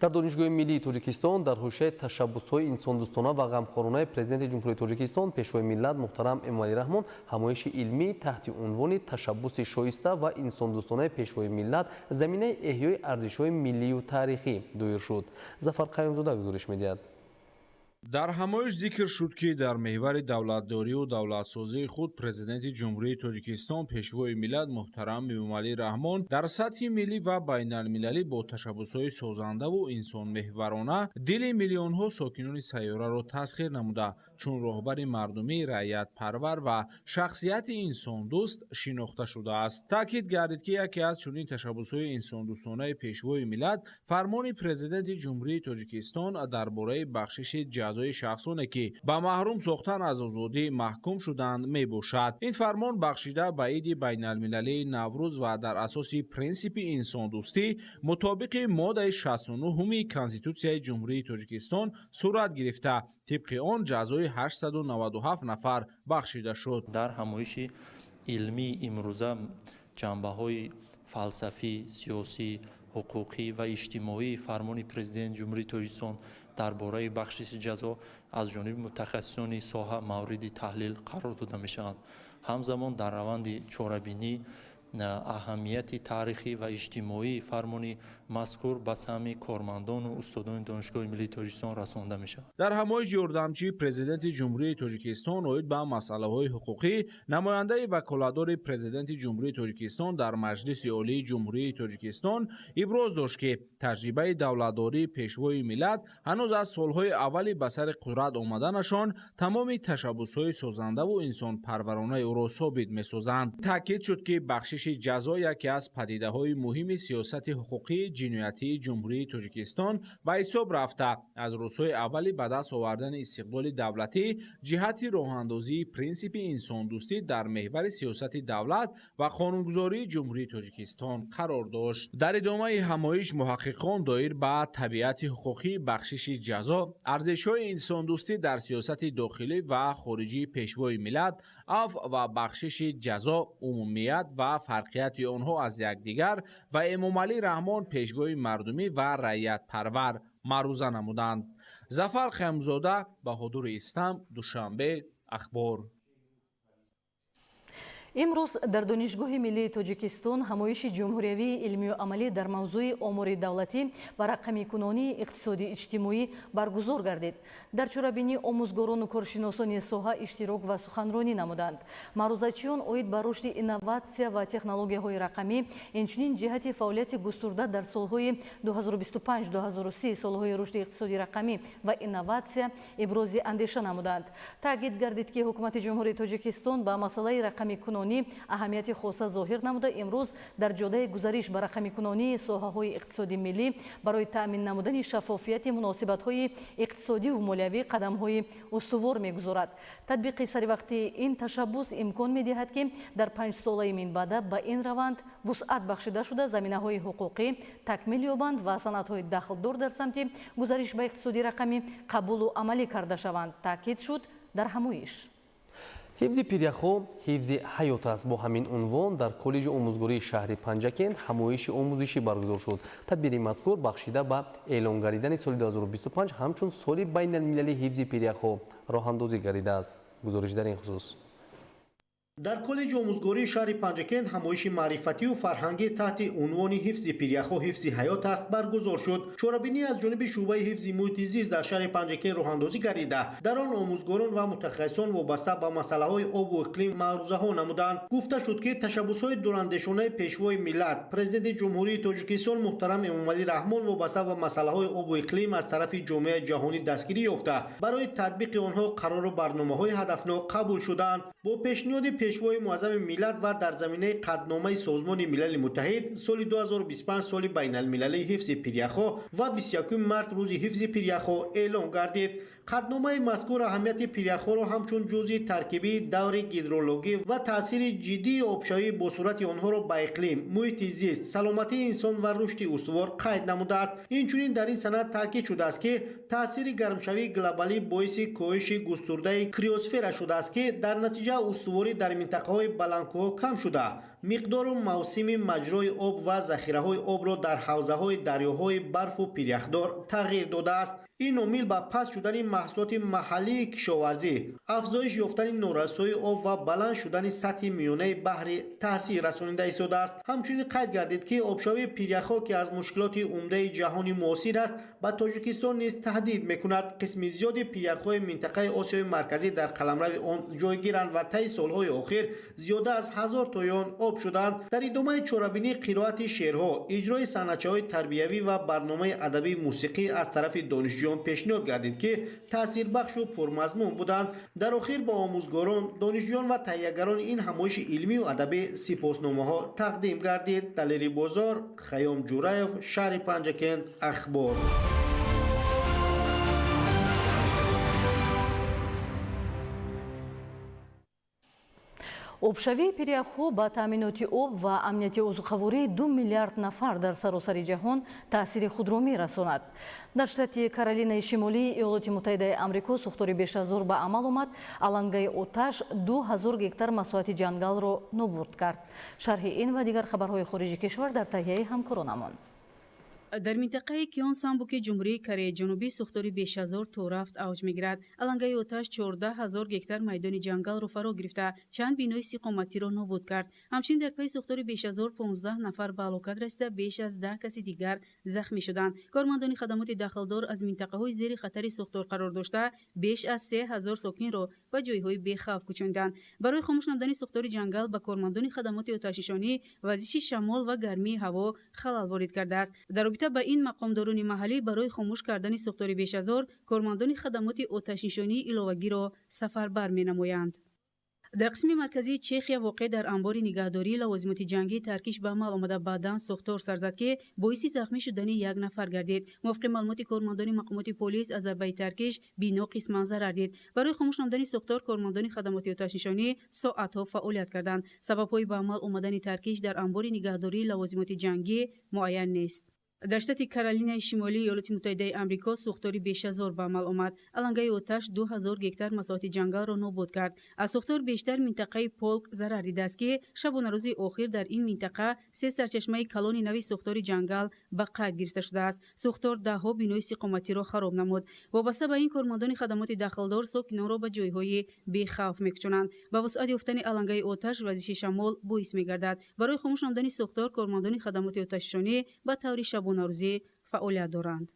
Дар Донишгоҳи миллии Тоҷикистон дар ҳошияи ташаббусҳои инсондӯстона ва ғамхоронаи Президенти Ҷумҳурии Тоҷикистон, Пешвои миллат муҳтарам Эмомалӣ Раҳмон ҳамоиши илмӣ таҳти унвони ташаббуси шоиста ва инсондӯстонаи Пешвои миллат заминаи эҳёи арзишҳои миллию таърихӣ доир шуд. Зафар Қаюмзода гузориш медиҳад.
Дар ҳамоиш зикр шуд, ки дар меҳвари давлатдорию давлатсозии худ Президенти Ҷумҳурии Тоҷикистон, Пешвои миллат муҳтарам Эмомалӣ Раҳмон дар сатҳи миллӣ ва байналмилалӣ бо ташаббусҳои созандаву инсонмеҳварона дили миллионҳо сокинони сайёраро тасхир намуда, чун роҳбари мардумӣ, раъиятпарвар ва шахсияти инсондӯст шинохта шудааст. Таъкид гардид, ки яке аз чунин ташаббусҳои инсондӯстонаи Пешвои миллат фармони Президенти Ҷумҳурии Тоҷикистон дар бораи бахшиши ҷазои шахсоне, ки ба маҳрум сохтан аз озодӣ маҳкум шуданд, мебошад. Ин фармон бахшида ба иди байналмилалии Наврӯз ва дар асоси принсипи инсондӯстӣ мутобиқи моддаи 69-уми Конститутсияи Ҷумҳурии Тоҷикистон сурат гирифта, тибқи он ҷазои 897 нафар бахшида шуд.
Дар ҳамоиши илмии имрӯза ҷанбаҳои фалсафӣ, сиёсӣ, ҳуқуқӣ ва иҷтимоии фармони Президенти Ҷумҳурии Тоҷикистон дар бораи бахшиши ҷазо аз ҷониби мутахассисони соҳа мавриди таҳлил қарор дода мешаванд. Ҳамзамон дар раванди чорабинӣ аҳамияти таърихӣ ва иҷтимоии фармони мазкур ба самъи кормандону устодони Донишгоҳи миллии Тоҷикистон расонда мешавад.
Дар ҳамоиш ёрдамчии Президенти Ҷумҳурии Тоҷикистон оид ба масъалаҳои ҳуқуқӣ, намояндаи ваколатдори Президенти Ҷумҳурии Тоҷикистон дар Маҷлиси Олии Ҷумҳурии Тоҷикистон иброз дошт, ки таҷрибаи давлатдории Пешвои миллат ҳанӯз аз солҳои аввали ба сари қудрат омаданашон тамоми ташаббусҳои созандаву инсонпарваронаи ӯро собит месозанд. Таъкид шуд, ки бахшиши ҷазо яке аз падидаҳои муҳими сиёсати ҳуқуқии ҷиноятии Ҷумҳурии Тоҷикистон ба ҳисоб рафта, аз рӯзҳои аввали ба даст овардани истиқлоли давлатӣ ҷиҳати роҳандозии принсипи инсондӯстӣ дар меҳвари сиёсати давлат ва қонунгузории Ҷумҳурии Тоҷикистон қарор дошт. Дар идомаи ҳамоиш муҳаққиқон доир ба табиати ҳуқуқии бахшиши ҷазо, арзишҳои инсондӯстӣ дар сиёсати дохилӣ ва хориҷии Пешвои миллат, афв ва бахшиши ҷазо, умумият ва фарқияти онҳо аз якдигар ва Эмомалӣ Раҳмон пешвои мардумӣ ва раъиятпарвар маъруза намуданд. Зафар Қаюмзода, Баҳодури Истам, Душанбе, Ахбор.
Имрӯз дар Донишгоҳи миллии Тоҷикистон ҳамоиши ҷумҳуриявии илмию амалӣ дар мавзӯи омори давлатӣ ва рақамикунонии иқтисоди иҷтимоӣ баргузор гардид. Дар чорабинӣ омӯзгорону коршиносони соҳа иштирок ва суханронӣ намуданд. Маърузачиён оид ба рушди инноватсия ва технологияҳои рақамӣ, инчунин ҷиҳати фаъолияти густурда дар солҳои 2025-2030 солҳои рушди иқтисоди рақамӣ ва инноватсия ибрози андеша намуданд. Таъкид гардид, ки Ҳукумати Ҷумҳурии Тоҷикистон ба масъалаи рақамикунонӣ аҳамияти хоса зоҳир намуда, имрӯз дар ҷодаи гузариш ба рақамикунонии соҳаҳои иқтисоди миллӣ барои таъмин намудани шаффофияти муносибатҳои иқтисодиву молиявӣ қадамҳои устувор мегузорад. Татбиқи саривақтии ин ташаббус имкон медиҳад, ки дар панҷсолаи минбаъда ба ин раванд вусъат бахшида шуда, заминаҳои ҳуқуқӣ такмил ёбанд ва санадҳои дахлдор дар самти гузариш ба иқтисоди рақамӣ қабулу амалӣ карда шаванд, таъкид шуд дар ҳамоиш.
Ҳифзи пиряхҳо ҳифзи ҳаёт аст. Бо ҳамин унвон дар коллеҷи омӯзгории шаҳри Панҷакент ҳамоиши омӯзишӣ баргузор шуд. Тадбири мазкур бахшида ба эълон гардидани соли 2025 ҳамчун соли байналмилалии ҳифзи пиряхҳо роҳандозӣ гардидааст. Гузориш дар ин хусус.
Дар коллеҷи омӯзгории шаҳри Панҷакент ҳамоиши маърифатию фарҳангӣ таҳти унвони ҳифзи пиряхҳо ҳифзи ҳаёт аст баргузор шуд. Чорабинӣ аз ҷониби шӯъбаи ҳифзи муҳити зист дар шаҳри Панҷакент роҳандозӣ гардида, дар он омӯзгорон ва мутахассисон вобаста ба масъалаҳои обу иқлим маърузаҳо намуданд. Гуфта шуд, ки ташаббусҳои дурандешонаи Пешвои миллат, Президенти Ҷумҳурии Тоҷикистон муҳтарам Эмомалӣ Раҳмон вобаста ба масъалаҳои обу иқлим аз тарафи ҷомеаи ҷаҳонӣ дастгирӣ ёфта, барои татбиқи онҳо қарору барномаҳои ҳадафнок қабул шуданд. Бо пешниҳоди Пешвои Муаззами миллат ва дар заминаи қатъномаи Созмони Милали Муттаҳид соли 2025 соли байналмилалии ҳифзи пиряхҳо ва 21 март рӯзи ҳифзи пиряхҳо эълон гардид. Қатъномаи мазкур аҳамияти пиряхҳоро ҳамчун ҷузъи таркибии даври гидрологӣ ва таъсири ҷиддии обшавӣ бо суръати онҳоро ба иқлим, муҳити зист, саломатии инсон ва рушди устувор қайд намудааст. Инчунин дар ин санад таъкид шудааст, ки таъсири гармшавии глобалӣ боиси коҳиши густурдаи криосфера шудааст, ки дар натиҷа устуворӣ дар минтақаҳои баландкӯҳҳо кам шуда, миқдору мавсими маҷрои об ва захираҳои обро дар ҳавзаҳои дарёҳои барфу пиряхдор тағйир додааст. Ин омил ба паст шудани маҳсулоти маҳаллии кишоварзӣ, афзоиш ёфтани норасоии об ва баланд шудани сатҳи миёнаи баҳри таъсир расонида истодааст. Ҳамчунин қайд гардид, ки обшавии пиряхҳо, ки аз мушкилоти умдаи ҷаҳони муосир аст, ба Тоҷикистон низ таҳдид мекунад. Қисми зиёди пиряхҳои минтақаи Осиёи Марказӣ дар қаламрави он ҷойгиранд ва таи солҳои охир зиёда аз 1000 тои он об шуданд. Дар идомаи чорабинӣ қироати шеърҳо, иҷрои саҳначаҳои тарбиявӣ ва барномаи адабии мусиқӣ аз тарафи донишҷӯён пешниҳод гардид, ки таъсирбахшу пурмазмун буданд. Дар охир ба омӯзгорон, донишҷӯён ва таҳиягарони ин ҳамоиши илмию адабӣ сипосномаҳо тақдим гардид. Далери Бозор, Хайём Ҷураев, шаҳри Панҷакент, Ахбор.
Обшавии пиряхҳо ба таъминоти об ва амнияти озуқавории 2 миллиард нафар дар саросари ҷаҳон таъсири худро мерасонад. Дар штати Каролинаи Шимолии Иёлоти Муттаҳидаи Амрико сӯхтори бешазор ба амал омад. Алангаи оташ 2000 гектар масоҳати ҷангалро нобуд кард. Шарҳи ин ва дигар хабарҳои хориҷи кишвар дар таҳияи ҳамкоронамон.
Дар минтақаи Кёнсамбуки Ҷумҳурии Кореяи Ҷанубӣ сӯхтори бешазор то рафт авҷ мегирад. Алангаи оташ 14 000 гектар майдони ҷангалро фаро гирифта, чанд бинои истиқоматиро нобуд кард. Ҳамчунин дар пайи сӯхтори бешазор 15 нафар ба ҳалокат расида, беш аз 10 каси дигар захмӣ шуданд. Кормандони хадамоти дахлдор аз минтақаҳои зери хатари сӯхтор қарор дошта, беш аз 3000 сокинро ба ҷойҳои бехавф кӯчонданд. Барои хомӯш намудани сӯхтори ҷангал ба кормандони хадамоти оташнишонӣ вазиши шамол ва гармии ҳаво халал ворид кардааст. Дар робита ба ин мақомдорони маҳаллӣ барои хомӯш кардани сӯхтори бешазор кормандони хадамоти оташнишонии иловагиро сафарбар менамоянд. Дар қисми марказии Чехия воқеъ дар анбори нигаҳдории лавозимоти ҷангӣ таркиш ба амал омада, баъдан сӯхтор сар зад, ки боиси захмӣ шудани як нафар гардид. Мувофиқи маълумоти кормандони мақомоти полис, аз зарбаи таркиш бино қисман зарар дид. Барои хомӯш намудани сӯхтор кормандони хадамоти оташнишонӣ соатҳо фаъолият карданд. Сабабҳои ба амал омадани таркиш дар анбори нигаҳдории лавозимоти ҷангӣ муайян нест. Дар штати Каролинаи Шимолии Иёлоти Муттаҳидаи Амрико сӯхтори бешазор ба амал омад. Алангаи оташ 2000 гектар масоҳати ҷангалро нобуд кард. Аз сӯхтор бештар минтақаи Полк зарар дидааст, ки шабонарӯзи охир дар ин минтақа се сарчашмаи калони нави сӯхтори ҷангал ба қайд гирифта шудааст. Сӯхтор даҳҳо бинои истиқоматиро хароб намуд. Вобаста ба ин кормандони хадамоти дахлдор сокинонро ба ҷойҳои бехавф мекӯчонанд. Ба вусъат ёфтани алангаи оташ вазиши шамол боис мегардад. Барои хомӯш намудани сӯхтор кормандони хадамоти оташнишонӣ ба таври шабонарӯзӣ фаъолият доранд.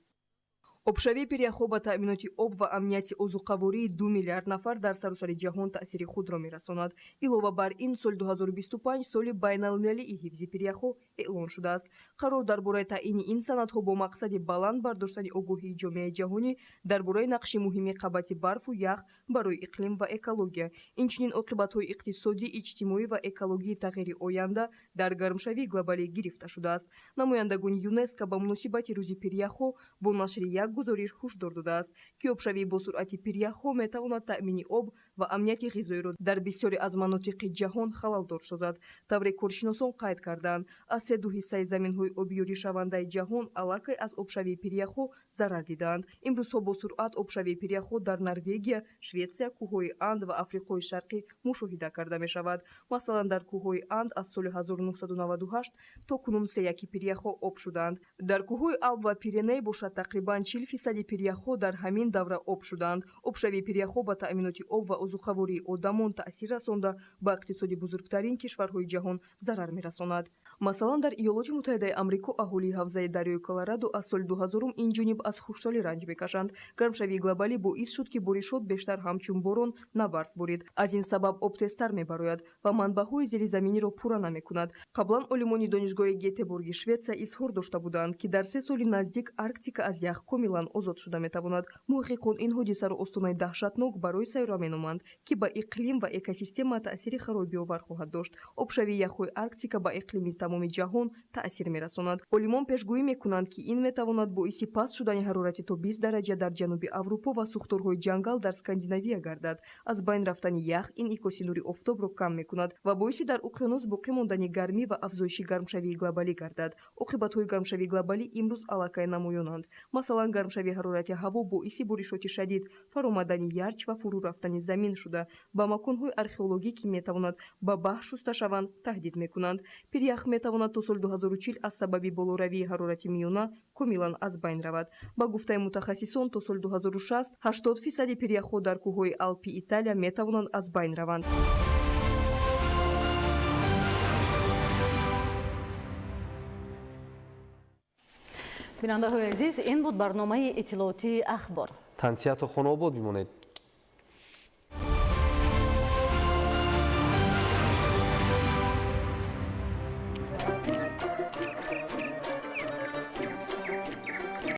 Обшавии пиряхҳо ба таъминоти об ва амнияти озуқавории 2 миллиард нафар дар саросари ҷаҳон таъсири худро мерасонад. Илова бар ин, соли 2025 соли байналмилалии ҳифзи пиряхҳо эълон шудааст. Қарор дар бораи таъини ин санадҳо бо мақсади баланд бардоштани огоҳии ҷомеаи ҷаҳонӣ дар бораи нақши муҳими қабати барфу ях барои иқлим ва экология, инчунин оқибатҳои иқтисодӣ, иҷтимоӣ ва экологии тағйири оянда дар гармшавии глобалӣ гирифта шудааст. Намояндагони ЮНЕСКО ба муносибати рӯзи пиряхҳо бо нашри як гузориш ҳушдор додааст, ки обшавии босуръати пиряхҳо метавонад таъмини об ва амнияти ғизоиро дар бисёре аз манотиқи ҷаҳон халалдор созад. Тавре коршиносон қайд карданд, аз се-ду ҳиссаи заминҳои обиёришавандаи ҷаҳон аллакай аз обшавии пиряхҳо зарар дидаанд. Имрӯзҳо босуръат обшавии пиряхҳо дар Норвегия, Шветсия, кӯҳҳои Анд ва Африқои Шарқӣ мушоҳида карда мешавад. Масалан, дар кӯҳҳои Анд аз соли 1998 то кунун сеяки пиряхҳо об шуданд. Дар кӯҳҳои Алп ва Пиреней бошад, тақрибан 40% пиряхҳо дар ҳамин давра об шуданд. Обшавии пиряхҳо ба таъминоти об ва озуқавории одамон таъсир расонда, ба иқтисоди бузургтарин кишварҳои ҷаҳон зарар мерасонад. Масалан, дар Иёлоти Муттаҳидаи Амрико аҳолии ҳавзаи дарёи Колорадо аз соли 2000 ин ҷониб аз хушксолӣ ранҷ мекашанд. Гармшавии глобалӣ боис шуд, ки боришот бештар ҳамчун борон, на барф борид. Аз ин сабаб об тезтар мебарояд ва манбаъҳои зеризаминиро пурра намекунад. Қаблан олимони Донишгоҳи Гетеборги Шветсия изҳор дошта буданд, ки дар 3 соли наздик Арктика аз ях комилан Комилан озод шуда метавонад. Муҳаққиқон ин ҳодисаро остонаи даҳшатнок барои сайёра меноманд, ки ба иқлим ва экосистема таъсири харобиовар хоҳад дошт. Обшавии яхҳои Арктика ба иқлими тамоми ҷаҳон таъсир мерасонад. Олимон пешгӯӣ мекунанд, ки ин метавонад боиси паст шудани ҳарорати то 20 дараҷа дар ҷануби Аврупо ва сӯхторҳои ҷангал дар Скандинавия гардад. Аз байн рафтани ях инъикоси нури офтобро кам мекунад ва боиси дар уқёнус боқӣ мондани гармӣ ва афзоиши гармшавии глобалӣ гардад. Оқибатҳои гармшавии глобалӣ имрӯз аллакай намоёнанд. Масалан, гармшавии ҳарорати ҳаво боиси боришоти шадид, фаромадани ярч ва фурӯ рафтани замин шуда, ба маконҳои археологӣ, ки метавонад ба баҳр шуста шаванд, таҳдид мекунанд. Пирях метавонад то соли 2040 аз сабаби болоравии ҳарорати миёна комилан аз байн равад. Ба гуфтаи мутахассисон, то соли 2060 80% пиряхҳо дар кӯҳҳои Алпи Италия метавонанд аз байн раванд.
Бинандаҳои азиз, ин буд барномаи иттилоотии Ахбор.
Тансиҳату хонаобод бимонед.